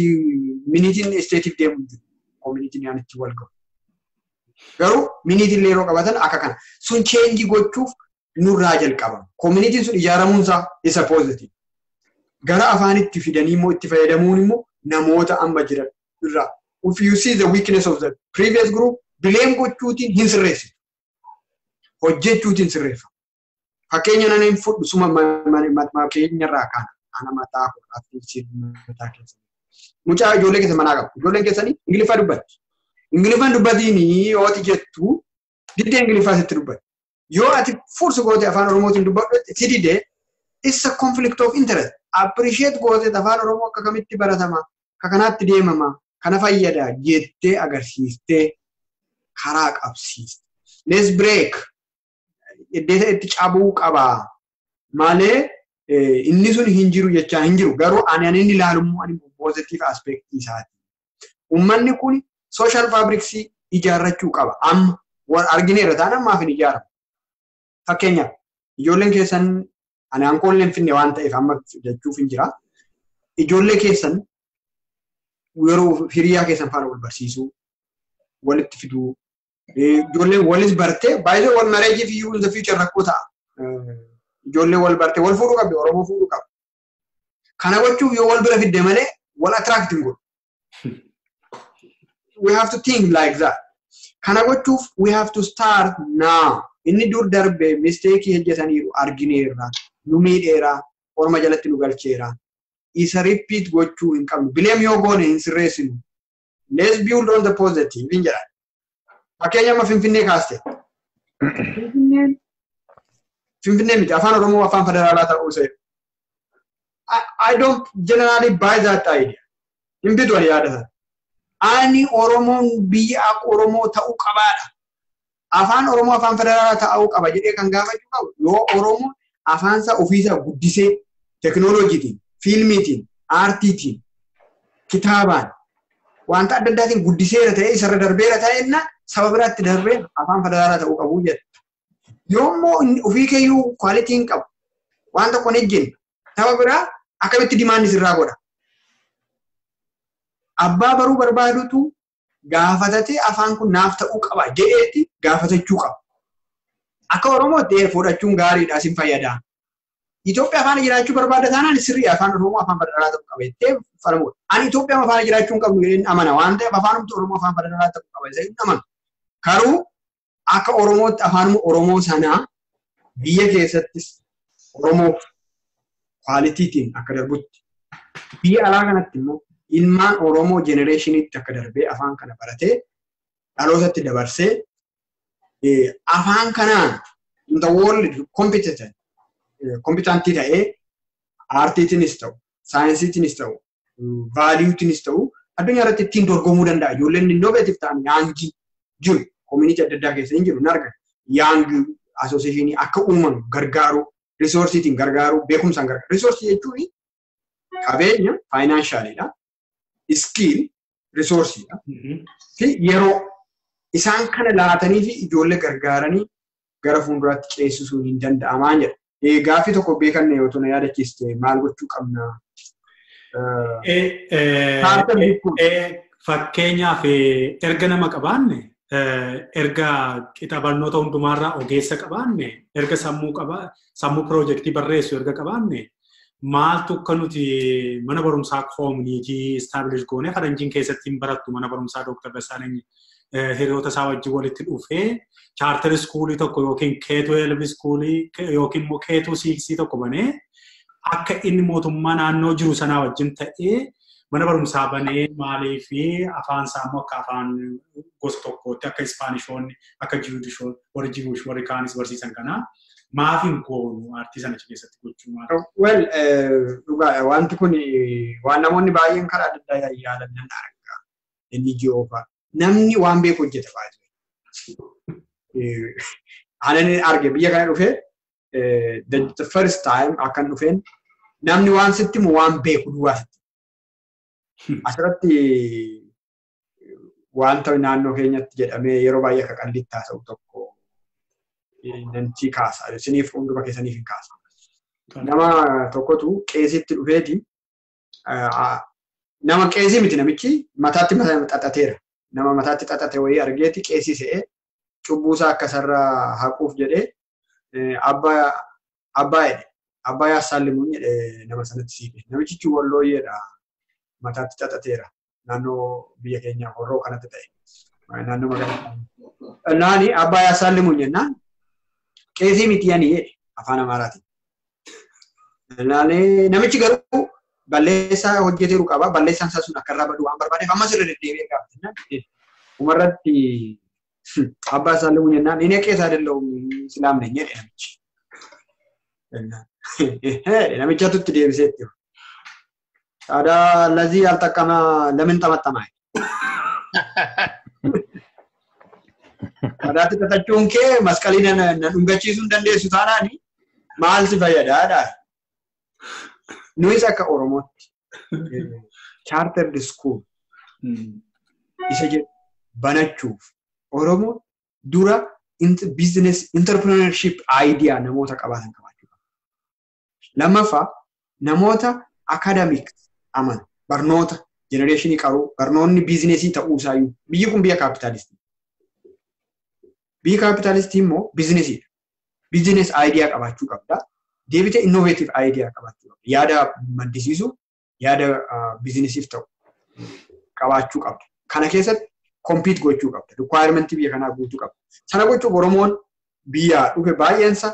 Speaker 5: minuteiin stateiif deemu jiru. Communityn yaan itti wal gahu. Garuu minuteiin illee yeroo qabatan akka kana. Sun change gochuuf nurraa jalqabama. Communityn sun ijaaramuunsaa isa positive. Gara afaanitti fidanii immoo itti fayyadamuun immoo namoota amma jiran irraa. If you see the weakness of the previous group, blame gochuutiin hin sirreessitu. Hojjechuutiin sirreeffama. Fakkeenya nan hin fudhu suma keenya irraa kana. Ana mataa koo mataa keessa. Mucaa ijoollee keessa manaa qabu. Ijoolleen keessanii Ingiliffaa dubbatti. Ingiliffaan dubbatiin yoo ati jettu diddee Ingiliffaa sitti dubbatti. Yoo ati force goote afaan Oromootiin dubbadhu si didee, it's a conflict of interest. Appreciate goote afaan Oromoo akka kamitti baratama, akka kanaatti deemama, kana fayyada jettee agarsiistee karaa qabsiiste. Let's break. Iddoo itti cabuu qaba. Malee inni sun hin jiru jechaa hin jiru. Garuu ani inni ilaalummoo ani positive aspect isaati. Uummanni kun social fabrics ijaarrachuu qaba. Amma argineerra taanaan ammaaf hin ijaaramu. Fakkeenyaaf ijoolleen keessan ani aankoollee hin finne waan ta'eef amma jechuuf hin jira. Ijoollee keessan yeroo hiriyaa keessan faana wal barsiisuu, walitti fiduu, ijoolleen walis bartee baay'ee wal marriage fi in the future rakkoo ta'a. Ijoolleen wal bartee wal fuudhuu qabdi, Oromoo fuudhuu qabdi. Kana gochuuf yoo wal bira fidde malee wal attract hin godhu. We have to think like that. Kana gochuuf we have to start now. Inni dur darbe mistake hojjetaniiru argineerra, nu miidheera, orma jalatti nu galcheera. Isa repeat gochuu hin qabnu. Blame yoo goone hin sirreessinu. Let's build on the positive hin jedhan. Fakkeenya amma Finfinnee kaaste. Finfinneen Finfinnee miti afaan Oromoo afaan federaalaa ta'uu isa. I don't generally buy that idea. Hin bitu ani yaada sana. Ani Oromoon biyya akka Oromoo ta'uu qabaadha. Afaan Oromoo afaan federaalaa ta'uu qaba jedhee kan gaafachuu qabu yoo Oromoon afaansaa ofiisaa guddisee teknooloojiitiin, fiilmiitiin, aartiitiin, kitaabaan wanta adda addaatiin guddiseera ta'ee isarra darbeera ta'enna saba biraatti darbee afaan federaalaa ta'uu qabu jedha. Yoommoo ofii keeyyuu quality hin qabu waan tokko hin ejjenne saba biraa akkamitti demand sirraa godha. Abbaa baruu barbaadutu gaafatatee afaan kun naaf ta'uu qaba jedheetti gaafatachuu qaba. Akka Oromootti fudhachuun gaariidha sin fayyada. Itoophiyaa afaan jiraachuu barbaada taanaan sirrii afaan Oromoo afaan federaalaa ta'uu qaba jettee falmuudha. Ani Itoophiyaa afaan jiraachuu hin qabnu jedheen amana waan ta'eef afaanumti Oromoo afaan federaalaa ta'uu qaba jedheen amana. Garuu akka Oromootti afaanuma Oromoo sanaa biyya keessattis Oromoof qualitytiin akka darbutti Biyya alaa kanatti immoo ilmaan Oromoo jenereeshiniitti akka darbee afaan kana baratee dhalootatti dabarsee afaan kanaan in the world competentii ta'ee aartiitiinis ta'u, saayinsiitiinis ta'u, vaaliyuutiinis ta'u addunyaa irratti ittiin dorgomuu danda'a. Ijoolleen innovative ta'an youngii jiru. Community adda addaa keessa hin jiru hin argan. Young associationii akka uuman gargaaru, resourciitiin gargaaru, beekumsaan gargaaru. Resourcii jechuun qabeenya financialidha. Skill resourciidha. Fi yeroo isaan kana laatanii fi ijoollee gargaaranii gara fuulduraatti ceesisuun hin danda'amaa jedha. Gaaffii tokko beekanne yoo na yaadachiiste maal gochuu qabna?
Speaker 2: Fakkeenyaaf erga nama qabaanne, erga qixa barnoota hundumaarraa ogeessa qabaanne, erga sammuu piroojeektii barreessu erga qabaanne, maaltu akka nuti mana barumsaa community establish goone faranjiin keessatti hin barattu mana barumsaa Dooktar Dassaalany hiriyoota isaa wajjin walitti dhufee charter schoolii tokko yookiin K12 schoolii yookiin immoo K26 tokko banee akka inni mootummaa naannoo jiru sanaa wajjin ta'ee mana barumsaa banee maalii fi afaan isaa immoo akka afaan gosa tokkootti akka Ispaanishoonni akka Jiwudishoon warri Jiwush warri kaanis barsiisan kanaa maaf hin goonu aartii sana achi keessatti gochuu maal?
Speaker 5: Well, dhugaadha. Wanti kun waan namoonni baay'een karaa adda addaa yaalan nan arga. Inni ji'oo fa'a. Namni waan beeku hojjeta baay'ee. Anan arge biyya kana dhufee the first time akkan dhufeen namni waan sitti himu waan beeku duwwaa sitti. Asirratti wanta naannoo keenyatti jedhamee yeroo baay'ee akka qalliitti haasa'u tokko nanti kaasa. Isiniif hunduma keessaniif hin kaasa. Nama tokkotu qeesitti dhufeeti. Nama qeesii miti namichi mataatti xaxateera. Nama mataatti xaxate wayii argeeti qeesii se'ee cubbuusaa akka sarara haquuf jedhee abbaa abbaa jedhe. Abbaa yaassaallimuun jedhe nama sanatti siiqe. Namichichi wallooyyeedha. Mataatti xaxateera. Naannoo biyya keenyaa horroo kanatti ta'e. Naannoo magaalaa. Naani abbaa yaassaallimuun jennaan qeesii miti ani jedhe afaan Amaaraatiin. Namichi garuu balleessaa hojjeteeru qaba. Balleessaan isaa sun akka irraa badu waan barbaadeef ammas irra deddeebi'ee gaafate. Umarratti abbaa yaassaallimuun jennaan inni qees አይደለሁም እስላም ነኝ jedhe namichi. Namichatu itti deebisee itti. ታዲያ ለዚህ ያልጠቀመ ለምን ጠመጠመ? Mataatti xaxachuun kee masqalii na dhungachiisuu hin dandeessu taanaan maal si fayyadaadha? Nuyis akka Oromootti chartered school isa jedhu banachuuf Oromoo dura business entrepreneurship idea namoota qabaatan qabaachuu qaba. Lammaffaa namoota academic amanu barnoota jenereeshinii qaruu barnoonni biizinesii ta'uu isaayyuu biyyi kun biyya kaapitaalistii. Biyyi kaapitaalistii immoo biizinesiidha. Business idea qabaachuu qabda. Deebitee innovative idea qabaachuu qabda. Yaada maddisiisu, yaada biizinesiif ta'u qabaachuu qabda. Kana keessatti compete gochuu qabda. Requirementii biyya kanaa guutuu qabda. Sana gochuuf Oromoon biyyaa dhufe baay'eensa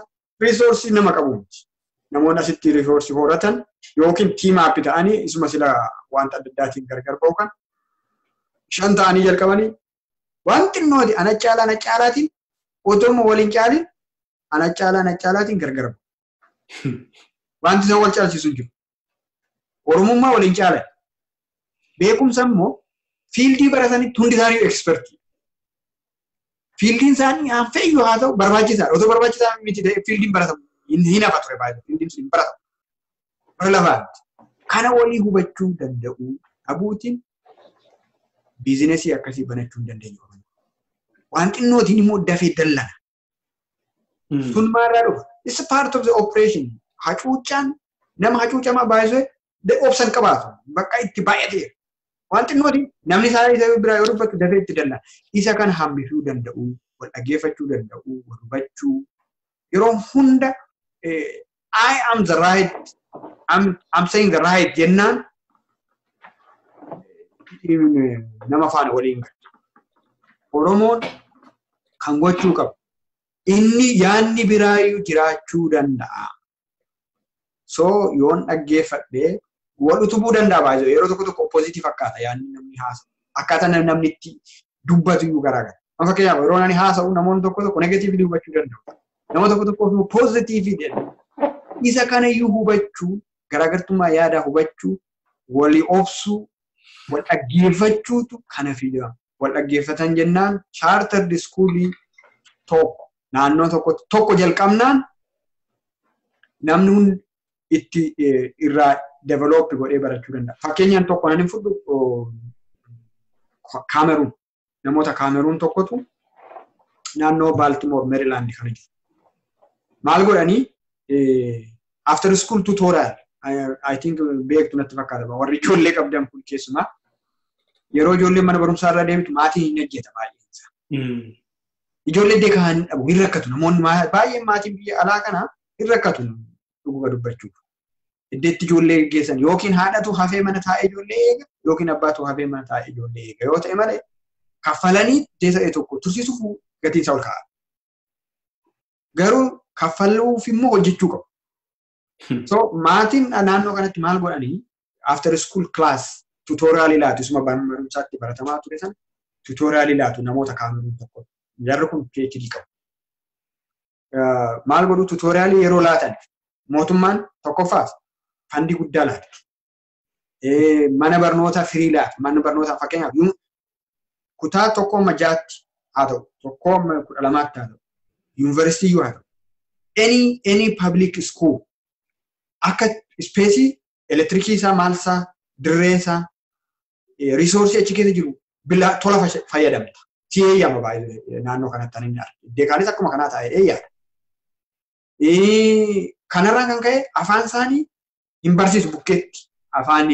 Speaker 5: resourcii nama qabu miti. Namoonni asitti resourcii horatan yookiin team up ta'anii isuma sila wanta adda addaatiin gargar ba'u kan 5 ta'anii jalqabanii waan xinnooti ana caalaa ana caalaatiin otoo waliin caalin ana caalaa ana caalaatiin gargar ba'u. Wanti isaan wal caalchisu hin jiru. Oromummaa waliin caalan. Beekumsa immoo fieldii baratanitti hundi isaanii expertii. Fieldiin isaanii haan fe'yyuu haa ta'u barbaachisaadha. Otoo barbaachisaa miti ta'e fieldiin baratamu hin hafa ture baay'ee. Fieldiin sun hin baratamu. Bara lafaatti. Kana walii hubachuu danda'uu dhabuutiin biizinesii akkasii banachuu hin dandeenyu. Waan xinnootiin immoo dafee dallana. Sun maalirraa dhufa? It's a part of the operation. Hacuuccaan nama hacuucamaa baay'isee obsan qabaatu. Bakka itti baay'ateera. Waan xinnootiin namni isaa isa biraa yoo dubbatu dafee itti dallana. Isa kan hambisuu danda'u, wal dhaggeeffachuu danda'u, wal hubachuu. Yeroo hunda I am the right, I'm saying the right jennaan nama faana waliin galu. Oromoon kan gochuu qabu. Inni yaadni biraayyuu jiraachuu danda'a. So yoon dhaggeeffadhee Wal utubuu danda'a baay'ee yeroo tokko tokko oppozitii fakkaata yaadni namni haasa'u. Akkaataa namni itti dubbatu iyyuu garaagara. Amma fakkeenyaaf yeroo namni haasa'u namoonni tokko tokko negatiivii hubachuu danda'u. Nama tokko tokko immoo poozitiivii jedhu. Isa kanayyuu hubachuu, garaagartummaa yaadaa hubachuu, walii obsuu, wal dhaggeeffachuutu kana fida. Wal dhaggeeffatan jennaan chaartardi iskuulii tokko naannoo tokkotti tokko jalqabnaan namni hundi itti irraa develop godhee barachuu danda'a. Fakkeenyaan tokko nan fudhu Kaameruun. Namoota Kaameruun tokkotu naannoo Baltimore, Maryland kana jiru. Maal godhanii after school tutorial I think beektu natti fakkaata warri ijoollee qabdan kun keessumaa yeroo ijoolleen mana barumsaa irraa deemtu maatiin hin hojjeta baay'een isaa. Ijoollee deekaa hin dhabu hin rakkatu namoonni baay'een maatiin biyya alaa kana hin rakkatu dhuguma dubbachuuf. Iddeetti ijoollee geessan yookiin haadhatu hafee mana taa'ee ijoollee eega yookiin abbaatu hafee mana taa'ee ijoollee eega yoo ta'e malee kaffalanii deesa'ee tokko tursiisuuf gatiin isaa ol ka'a. Garuu kaffaluuf immoo hojjechuu qabu. So maatiin naannoo kanatti maal godhanii after school class tutorial laatu isuma barumsaatti baratamaa ture sana tutorial laatu namoota Kaameruun tokko. Jarri kun PhD qabu. Maal godhu tutorial yeroo laatan mootummaan tokkoffaas fandii guddaa laata. Mana barnootaa firii laata. Mana barnootaa fakkeenyaaf kutaa tokko amma 6tti haa ta'u, tokko amma 12tti haa ta'u, yuunivarsiitii iyyuu haa ta'u. Any public school akka ispeesii elektirikii isaa maal isaa dirree isaa riisoorsii achi keessa jiru tola fayyadamta. Si eeyyama baay'ee naannoo kanatti ani arge. Iddee akkuma kanaa taa'ee eeyyaadha. Kanarraan kan ka'e afaan isaanii hin barsiisu bukkeetti. Afaan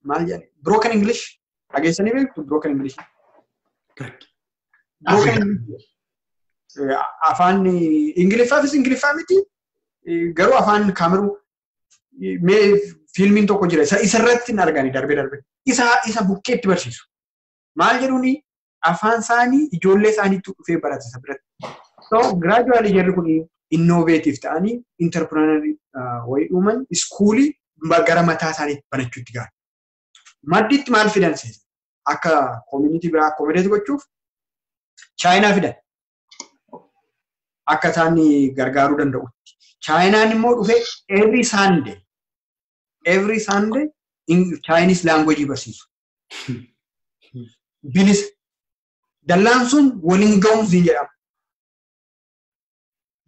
Speaker 5: maal jedhani broken English dhageessanii beektu broken English. Broken English afaan Ingiliffaafis Ingiliffaa miti garuu afaan Kaameruu mee fiilmiin tokko jira isarratti hin argani darbee darbee isa bukkeetti barsiisu. Maal jedhuuni afaan isaanii ijoollee isaaniitti dhufee barata isa biratti. So gradually jarri kun innovative ta'anii entrepreneur wayii uuman iskuulii gara mataa isaaniitti banachuutti gahan. Madditti maal fidan seesa? Akka community biraa accommodate gochuuf Chaayinaa fidan. Akka isaan gargaaruu danda'utti. Chaayinaan immoo dhufee every Sunday Chinese language barsiisu. Bilisa. Dallaan sun waliin ga'umsi jedhama.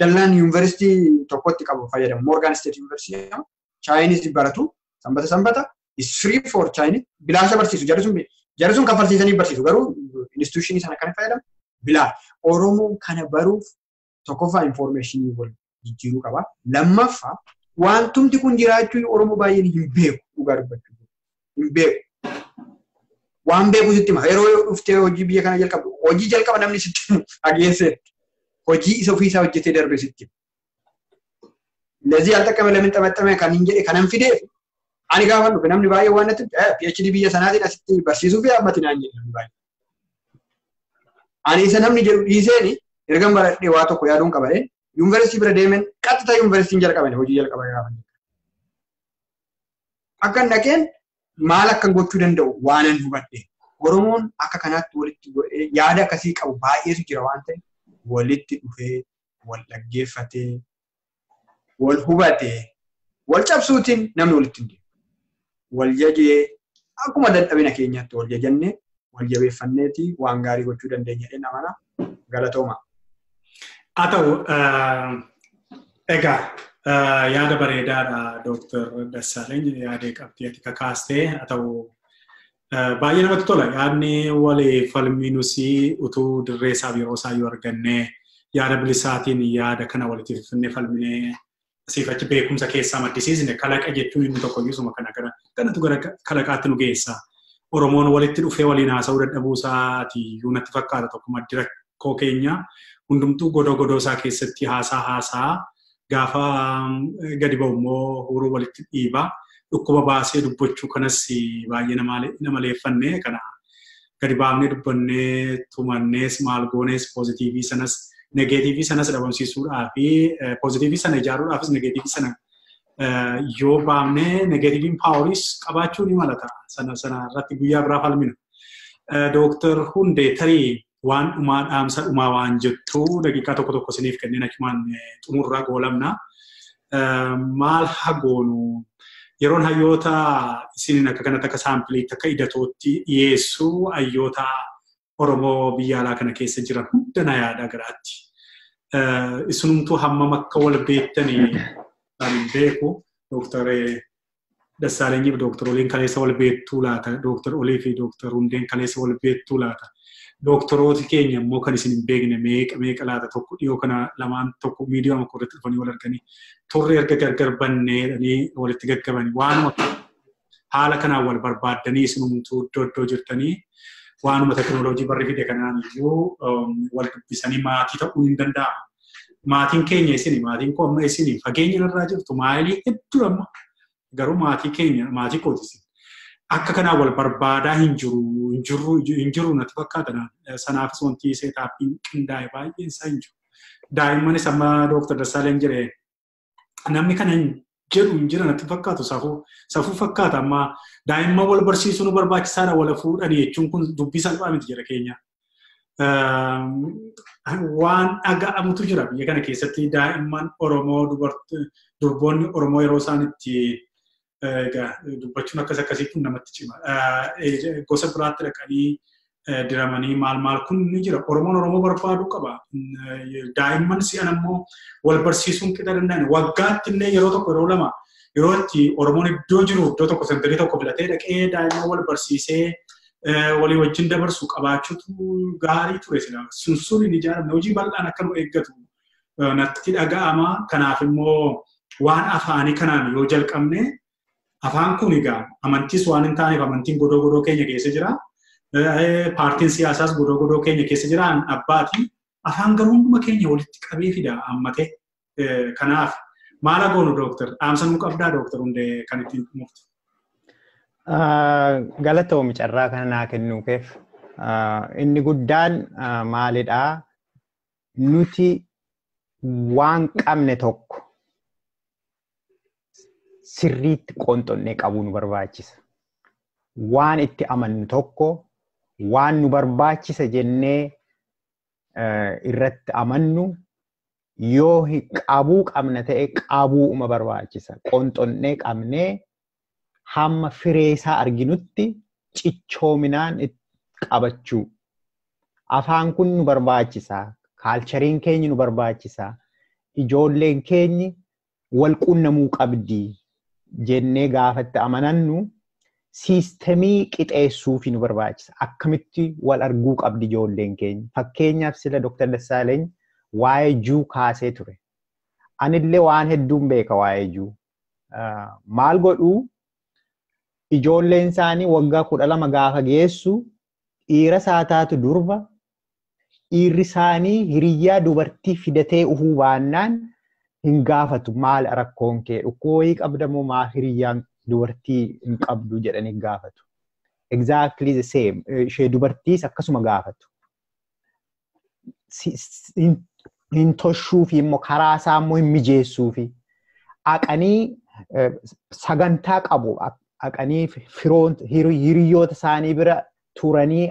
Speaker 5: Dallaan yuunivarsiitii tokkotti qabu fayyadamu. Morgan State University jedhama. Chinese baratu sanbata sanbata is free for Chinese bilaasha barsiisu. Jarri sun kaffalsiisanii barsiisu garuu institutionii sana kan fayyadamu bilaa. Oromoon kana baruuf tokkoffaa informationii wal jijjiiruu qaba. Lammaffaa wantumti kun jiraachuu Oromoo baay'een hin beeku dhugaa dubbachuu. Hin beeku. Waan beeku sitti hima. Yeroo dhuftee hojii biyya kana jalqabdu hojii jalqaba namni sitti himu dhageesseetti. Hojii isa ofiisaa hojjetee darbe sitti himu. ለዚህ ያልጠቀመ ለምን ጠመጠመ kan hin jedhe kanan fideef ani gaafa dhufe namni baay'ee waan natti PhD biyya sanaatiin asitti barsiisuu fi ammatti naan jedhe namni baay'ee. Ani isa namni jedhu dhiiseeni ergan baradhee waa tokko yaaduun qabadhe yuunivarsiitii bira deemeen qaxxitaa yuunivarsiitiin jalqabane hojii jalqaba gaafa. Akka dhaqeen maal akkan gochuu danda'u waanan hubadhe. Oromoon akka kanaatti walitti godhee yaada akkasii qabu baay'eetu jira waan ta'eef walitti dhufee wal dhaggeeffatee wal hubatee wal cabsuutiin namni walitti hin deemu. Wal jajee akkuma dadhabina keenyaatti wal jajannee wal jabeeffanneeti waan gaarii gochuu dandeenya jedheen amana galatooma.
Speaker 2: Haa ta'u egaa yaada bareedaadha Dooktar Dassaaleny yaadee qabxii ati kakaastee haa ta'u baay'ee namatti tola yaadni walii falmiinus utuu dirree isaa yeroo isaa yoo arganne yaada bilisaatiin yaada kana walitti fifinnee falminee asiif achi beekumsa keessaa maddisiisne kalaqa jechuun inni tokko iyyuu kana kanatu gara kalaqaatti nu geessa. Oromoon walitti dhufee waliin haasa'uu dadhabuu isaati iyyuu natti fakkaata tokko maddi rakkoo keenya hundumtuu godoo godoo isaa keessatti haasaa haasaa gaafa gadi ba'u immoo huruu walitti dhiiba. Dhukkuba baasee dubbachuu kanas baay'ee nama leeffanne kana gadi baafnee dubbannee tumannees maal goonees poozitiivii sanas negeetiivii sanas dhabamsiisuudhaa fi poozitiivii sana ijaaruudhaafis negeetiivii sana Yoo baafnee negatiiviin paaworis qabaachuu ni mala ta'a. Sana irratti guyyaa biraa falmina. Dooktar Hundee tarii waan dhumaa dhaamsa dhumaa waan jettu daqiiqaa tokko tokko isiniif kenneen achumaan xumurraa goolamna. Maal hagoonu yeroon hayyoota isiniin akka kanatti akka saampiliitti akka idatootti dhiyeessu hayyoota Oromoo biyya alaa kana keessa jiran hunda na yaada garaatti. Isinumtuu hammam akka wal beektanii kan beeku Dooktar Dassaalenyiif Dooktar Oliin kaleessa wal beektuu laata? Dooktar Olii fi Dooktar Hundeen kaleessa wal beektuu laata? Doktorooti keenya immoo kan isin hin beekne meeqa meeqa laata tokko dhiyoo kana lamaan tokko miidiyaa tokko irratti dhufanii wal arganii turre erga gargar bannee jedhanii walitti gaggabanii waanuma haala kanaan wal barbaaddanii isinumtuu iddoo iddoo jirtanii waanuma teknooloojii barri fide kanaan iyyuu wal dubbisanii maatii ta'uu hin danda'amu. Maatiin keenya isini maatiin koo amma isini fageenya irraa jirtu maayilii hedduu amma garuu maatii keenya maatii kooti isin. Akka kanaan wal barbaadaa hin jiru natti fakkaata. Sanaafis wanti seetaappiin qindaa'e baay'een isaa hin jiru. Daa'immanis amma Dooktar Dassaaleen jedhe namni kana hin jedhu hin jira natti fakkaatu safuu fakkaata amma daa'imman wal barsiisuu nu barbaachisaadha wal fuudhanii jechuun kun dubbii salphaa miti jira keenya. Waan dhaga'amutu jira biyya kana keessatti daa'imman Oromoo durboonni Oromoo yeroo isaan itti dubbachuun akkas akkasii kun namatti cima. Gosa biraatti dhaqanii diramanii maal maal kun ni jira. Oromoon Oromoo barbaaduu qaba. Daa'imman si'an ammoo wal barsiisuun qixa danda'an. Waggaatti illee yeroo tokko yeroo lama yeroo itti Oromoon iddoo jiru iddoo tokko sentarii tokko filatee dhaqee daa'imman wal barsiisee walii wajjin dabarsu qabaachuutu gaarii ture sila. Sun sun hin ijaaramne hojii bal'aan akka nu eeggatu natti dhaga'ama. Kanaaf immoo waan afaanii kanaan yoo jalqabne afaan kun egaa amantiis waan hin taaneef amantiin godoo godoo keenya keessa jira. Paartiin siyaasaas godoo godoo keenya keessa jira. Abbaati. Afaan garuu hunduma keenya walitti qabee fida ammatee. Kanaaf maal goonu dooktar? Dhaamsa nuu qabdaa dooktar Hundee kan ittiin xumurtu?
Speaker 4: Galatoomi carraa kana naa kennuu keef. Inni guddaan maalidhaa? Nuti waan qabne tokko sirriitti qonxonnee qabuu nu barbaachisa. Waan itti amannu tokko waan nu barbaachisa jennee irratti amannu yoo qabuu qabna ta'e qabuuma barbaachisa. Qonxonnee qabnee hamma firee isaa arginutti cichoominaan qabachuu. Afaan kun nu barbaachisa. Kaalchariin keenya nu barbaachisa. Ijoolleen keenyi wal qunnamuu qabdi jennee gaafatti amanannu siistemii qixeessuufi nu barbaachisa. Akkamitti wal arguu qabdi ijoolleen keenya. Fakkeenyaaf sila Dr. Dassaaleny waa'ee juu kaasee ture. Anillee waan hedduun beeka waa'ee juu. Maal godhuu ijoolleen isaanii waggaa 12 gaafa geessu dhiira isaa taatu durba dhiirri isaanii hiriyyaa dubartii fidatee uhuu baannaan hin gaafatu maal rakkoon kee dhukkuba wayii qabda moo maal hiriyyaan dubartii hin qabdu jedhanii gaafatu. Exactly the same. Ishee dubartiis akkasuma gaafatu. Hin toshuufi immoo karaa isaa immoo hin mijeessuufi. Haqanii sagantaa qabu. Haqanii hiriyoota isaanii bira turanii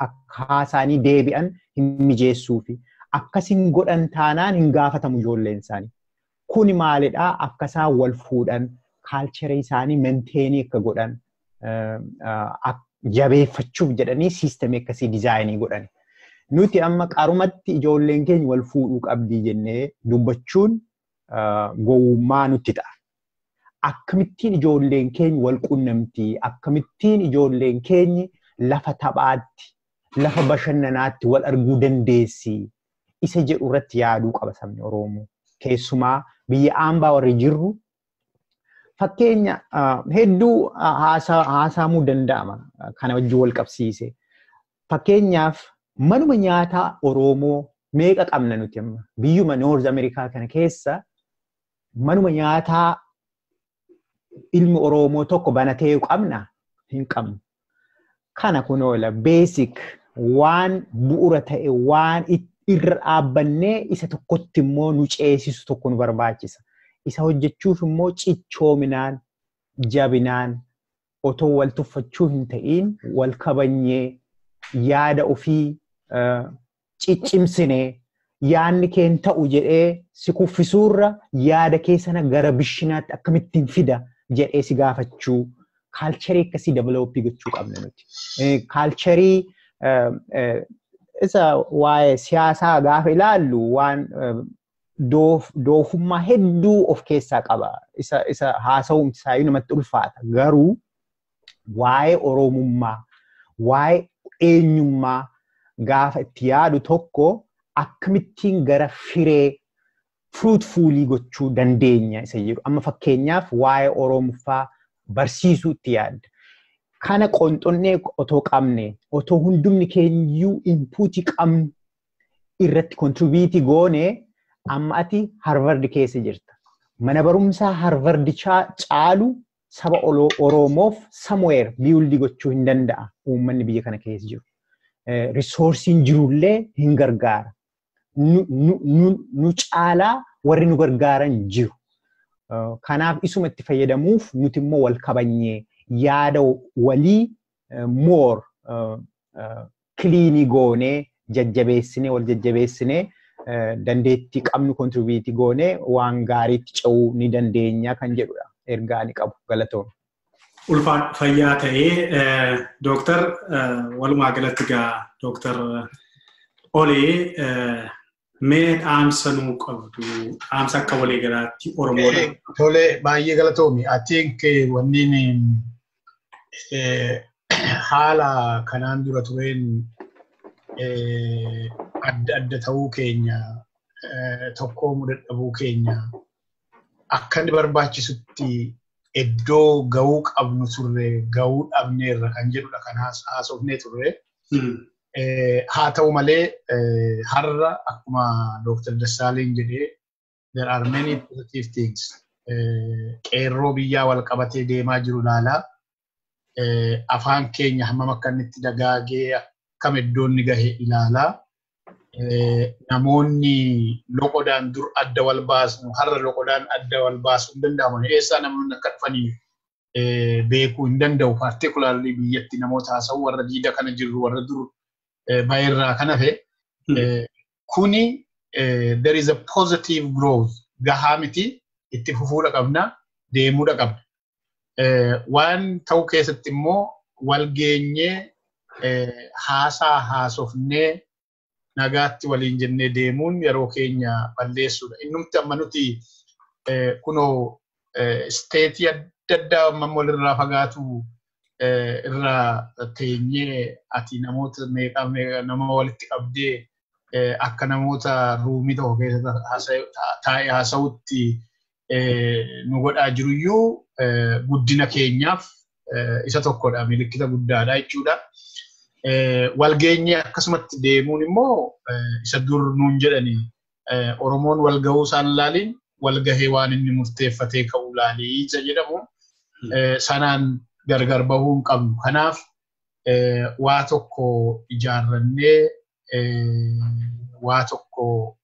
Speaker 4: akka isaanii deebi'an hin mijeessuufi. Akkasin godhan taanaan hin gaafatamu ijoolleen isaanii. Kuni maalidhaa? Akka isaan wal fuudhan, kaalcharii isaanii menteenii akka godhan, jabeeffachuuf jedhanii siistemii akkasii diizaayinii godhan. Nuti amma qarumatti ijoolleen keenya wal fuudhuu qabdii jennee dubbachuun gowwummaa nutti ta'a. Akkamittiin ijoolleen keenya wal qunnamtii, akkamittiin ijoolleen keenya lafa taphaatti, lafa bashannanaatti wal arguu dandeessi isa jedhu irratti yaaduu qaba sabni Oromoo. Keessumaa biyya ambaa warri jirru fakkeenya hedduu haasaamuu danda'ama kana wajjin wal qabsiise. Fakkeenyaaf manuma nyaataa Oromoo meeqa qabna nuti amma biyyuma Noorz Ameerikaa kana keessa manuma nyaataa ilmi Oromoo tokko banatee qabna hin qabnu. Kana kunoola basic waan bu'uura ta'e waan irra dhaabbannee isa tokkotti immoo nu ceesisu tokko nu barbaachisa. Isa hojjechuuf immoo cichoominaan, jabinaan otoo wal tuffachuu hin ta'iin wal kabanyee yaada ofii ciccimsinee yaadni kee hin ta'u jedhee si kuffisuurra yaada kee sana gara bishinaatti akkamittiin fida jedhee si gaafachuu culture akkasii develop gochuu qabna nuti. Culture isa waa'ee siyaasaa gaafa ilaallu waan doofummaa hedduu of keessaa qaba. Isa haasa'uun isaayyuu namatti ulfaata. Garuu waa'ee Oromummaa, waa'ee eenyummaa gaafa itti yaadu tokko akkamittiin gara firee fruitfulii gochuu dandeenya isa jedhu. Amma fakkeenyaaf waa'ee Oromoffaa barsiisuu itti yaadda. Kana qonxonnee otoo qabne, otoo hundumni keenyayyuu inputii qabnu irratti contribute goone, amma ati Harvard keessa jirta. Mana barumsaa Harvard caalu saba Oromoof somewhere build gochuu hin danda'a uummanni biyya kana keessa jiru. Resourceiin jirullee hin gargaara. Nu caalaa warri nu gargaaran jiru. Kanaaf isuma itti fayyadamuuf nuti immoo wal kabanyee yaada walii more clean goonee jajjabeessinee, wal jajjabeessinee, dandeettii qabnu contribute goonee waan gaariitti ce'uu ni dandeenya kan jedhudha ergaa ni qabu. Galatoon.
Speaker 2: Ulfaan fayyaa ta'ee, dooktar, walumaa galatti gaa dooktar Olee, mee dhaamsa nuu qabdu, dhaamsa akka walii galaatti Oromoodha?
Speaker 3: Tole, baay'ee galatoomi. I think wanniin haala kanaan dura tureen adda adda ta'uu keenya, tokkoomuu dadhabuu keenya, akka inni barbaachisutti iddoo gahuu qabnu turre gahuu dhabneerra kan jedhudha kan haasofnee turre. Haa ta'u malee, har'a akkuma Dr. Dassaaleen jedhee, there are many positive things. Qeerroo biyyaa wal qabatee deemaa jiru ilaalaa. Afaan keenya hammam akka inni itti dagaagee akkam iddoo inni gahe ilaalaa. Namoonni loqodaan dur adda wal baasnu har'a loqodaan adda wal baasuu hin danda'amu. Eessaa namoonni akka dhufanii beekuu hin danda'u. Particularly biyyatti namoota haasa'u warra diida kana jirru warra dur baay'irraa kan hafe. Kuni there is a positive growth. Gahaa miti, itti fufuudha qabna, deemuudha qabna. Waan ta'u keessatti immoo wal geenyee haasaa haasofnee nagaatti waliin jennee deemuun yeroo keenya balleessuudha. Innumti amma nuti kunoo state adda addaa amma walirraa fagaatu irraa teenyee ati namoota meeqa nama walitti qabdee akka namoota roomii tokko keessa taa'ee haasa'utti nu godhaa jiruyyuu guddina keenyaaf isa tokkodha, milikkita guddaadha jechuudha. Walgeenyee akkasumatti deemuun immoo isa dur nuun jedhani, Oromoon wal gahuu isaan laaliin wal gahee waan inni murteeffatee ka'uu laalii isa jedhamu sanaan gargar bahuu hin qabnu. Kanaaf waa tokko ijaarrannee waa tokko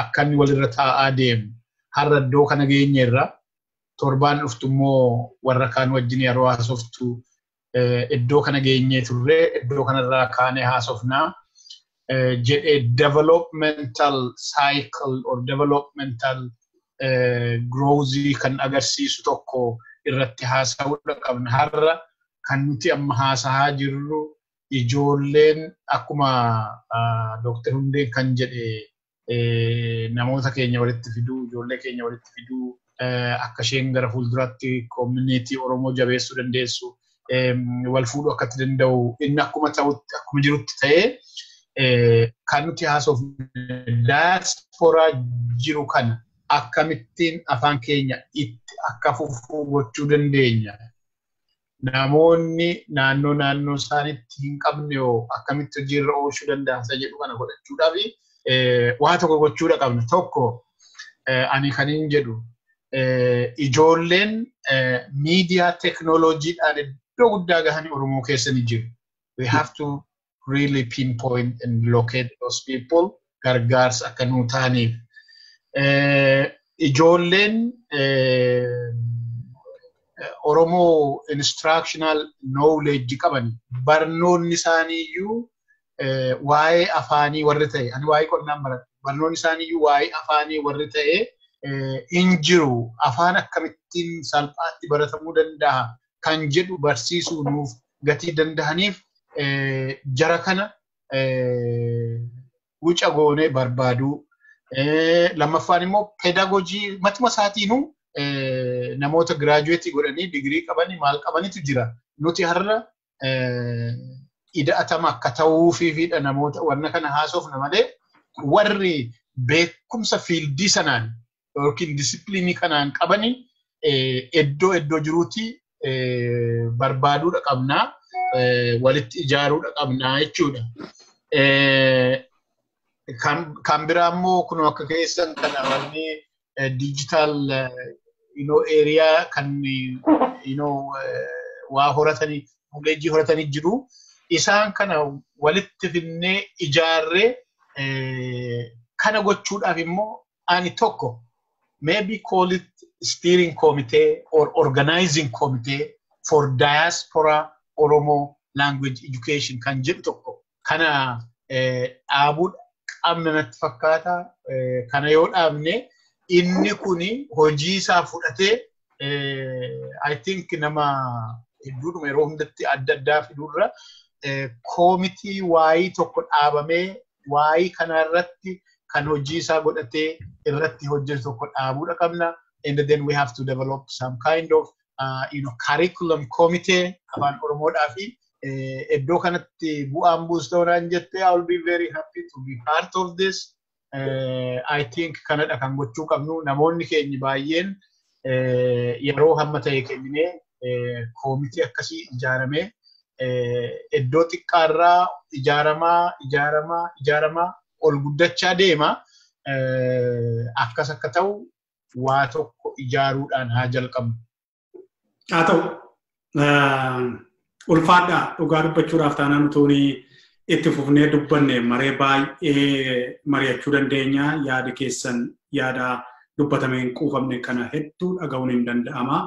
Speaker 3: akka inni walirra taa'aa deemu, har'a iddoo kana geenyeerra, torbaan dhuftu immoo warra kaan wajjin yeroo haasoftu iddoo kana geenyee turre, iddoo kanarraa kaanee haasofnaa jedhee, developmental cycle or developmental growth kan agarsiisu tokko irratti haasa'uudha qabna. Har'a kan nuti amma haasa'aa jirru ijoolleen akkuma Dooktar Hundeen kan jedhe namoota keenya walitti fiduu, ijoollee keenya walitti fiduu, akka isheen gara fuulduraatti community Oromoo jabeessuu dandeessu, wal fuudhuu akka itti danda'u, inni akkuma ta'utti akkuma jirutti ta'ee, kan nuti haasofne daasporaa jiru kana akkamittiin afaan keenya itti akka fufuu gochuu dandeenya? Namoonni naannoo naannoo isaaniitti hin qabne hoo akkamitti hojiirra oolchuu danda'an isa jedhu kana godhachuudhaaf waa tokko gochuudha qabna. Tokko, ani kan hin jedhu, ijoolleen miidiyaa teknooloojiidhaan iddoo guddaa gahanii Oromoo keessa ni jiru. We have to really pinpoint and locate those people gargaarsa akka nuu ta'aniif. Ijoolleen Oromoo instructional knowledge qaban barnoonni isaaniiyyuu waa'ee afaanii warri ta'e, ani waa'ee qonnaan baradhe, barnoonni isaaniiyyuu waa'ee afaanii warri ta'e hin jiru. Afaan akkamittiin salphaatti baratamuu danda'a kan jedhu barsiisuu nuuf gatii danda'aniif jara kana wuca goonee barbaaduu. Lammaffaan immoo pedagogy matuma isaatiinuu namoota giraajuweetii godhanii digirii qabanii maal qabanitu jira. Nuti har'a ida'atama akka ta'uufiifidha namoota warra kana haasofna malee warri beekumsa fiildii sanaan yookiin disipiliinii kanaan qabanii iddoo iddoo jiruutti barbaaduudha qabnaa, walitti ijaaruudha qabnaa jechuudha. Kan biraa immoo kun akka keessan kana wanni digital area kan waa horatanii knowledge horatanii jiru. Isaan kana walitti finnee ijaarree kana gochuudhaaf immoo ani tokko maybe call it steering committee or organizing committee for diaspora Oromo language education kan jedhu tokko kana dhaabuu qabna natti fakkaata. Kana yoo dhaabne inni kuni hojii isaa fudhatee, I think, nama hedduudhuma yeroo hundatti adda addaa fiduurra koomitii waayii tokko dhaabamee waayii kanarratti kan hojii isaa godhatee irratti hojjetu tokko dhaabuudha qabna. And then we have to develop some kind of curriculum committee afaan Oromoodhaa fi iddoo kanatti bu'aan buustoo naan jette, I will be very happy to be part of this. I think kanadha kan gochuu qabnu. Namoonni keenya baay'een yeroo hamma ta'e kenninee koomitii akkasii ijaaramee iddoo xiqqaarraa ijaaramaa ijaaramaa ijaaramaa ol guddachaa deema. Akkas akka ta'u waa tokko ijaaruudhaan haa jalqabnu.
Speaker 2: Haa ta'u, ulfaadhaa. Dhugaa dubbachuudhaaf taanaan utuuni itti fufnee dubbanne maree baay'ee mari'achuu dandeenya. Yaada keessan yaada dubbatamee hin quufamne kana hedduu dhaga'uun hin danda'ama.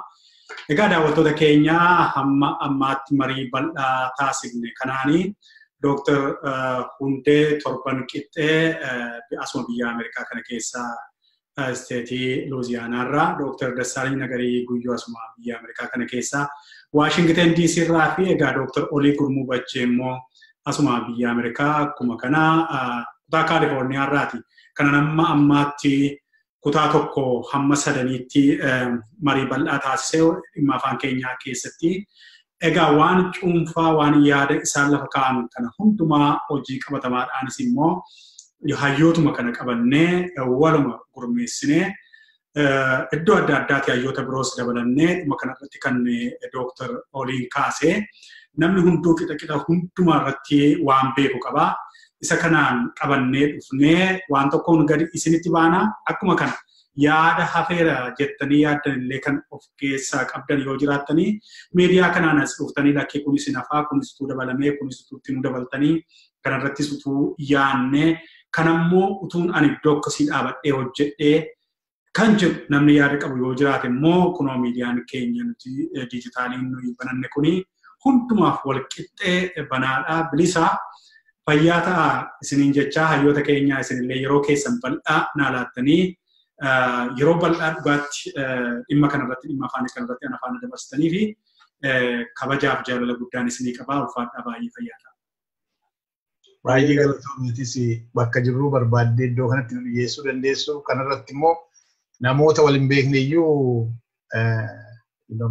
Speaker 2: Egaa daawwattoota keenya, hamma ammaatti marii bal'aa taasifne kanaanii Dooktar Hundee Torban Qixxee asuma biyya Ameerikaa kana keessa isteetii Luuziyaanaarraa, Dooktar Dassaalany Nagarii Guyyoo asuma biyya Ameerikaa kana keessa Waashingten DC irraa fi egaa Dooktar Olii Gurmuu Bachee immoo asuma biyya Ameerikaa akkuma kana kutaa Kaalifoorniyaa irraati. Kana amma ammaatti kutaa tokko hamma sadaniitti marii bal'aa taasisee dhimma afaan keenyaa keessatti. Egaa waan cuunfaa, waan yaada isaan lafa kaa'an kana hundumaa hojii qabatamaadhaanis immoo hayyootuma kana qabannee waluma gurmeessinee iddoo adda addaati hayyoota biroos dabalannee dhimma kanarratti kan Dooktar Oliin kaasee namni hunduu qixa qixa hundumaa irratti waan beeku qaba. Isa kanaan qabannee dhufnee waan tokkoon gadi isinitti baana. Akkuma kana yaada hafeera jettanii yaaddan illee kan of keessaa qabdan yoo jiraattanii miidiyaa kanaan as dhuftanii lakkee kunis hafaa, kunis utuu dabalamee, kunis utuu itti nu dabaltanii, kanarrattis utuu yaannee, kanammoo utuun ani iddoo akkasii dhaabadhee hojjedhee kan jedhu namni yaada qabu yoo jiraate immoo kunoo miidiyaan keenya nuti diijitaaliin nuyi bananne kuni hundumaaf wal qixxee banaadhaa, bilisaa. Fayyaa ta'a isiniin jechaa, hayyoota keenyaa isinillee yeroo keessan bal'aa naa laattanii yeroo bal'aa dhugaatti dhimma kanarratti, dhimma afaan kanarratti ana faana dabarsitanii fi kabajaaf jaalala guddaan isinii qabaa. Ulfaadhaa, baay'ee fayyaa ta'a.
Speaker 3: Baay'ee galatoomiitis, bakka jirruu barbaaddee iddoo kanatti nu dhiyeessuu dandeessu. Kanarratti immoo namoota wal hin beekne iyyuu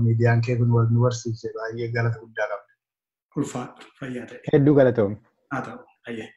Speaker 3: miidiyaan kee kun wal nu barsiise, baay'ee galata guddaa qabda.
Speaker 2: Ulfaadha, fayyaa ta'e.
Speaker 4: Hedduu galatoomi.
Speaker 2: Haa ta'u, fayyee.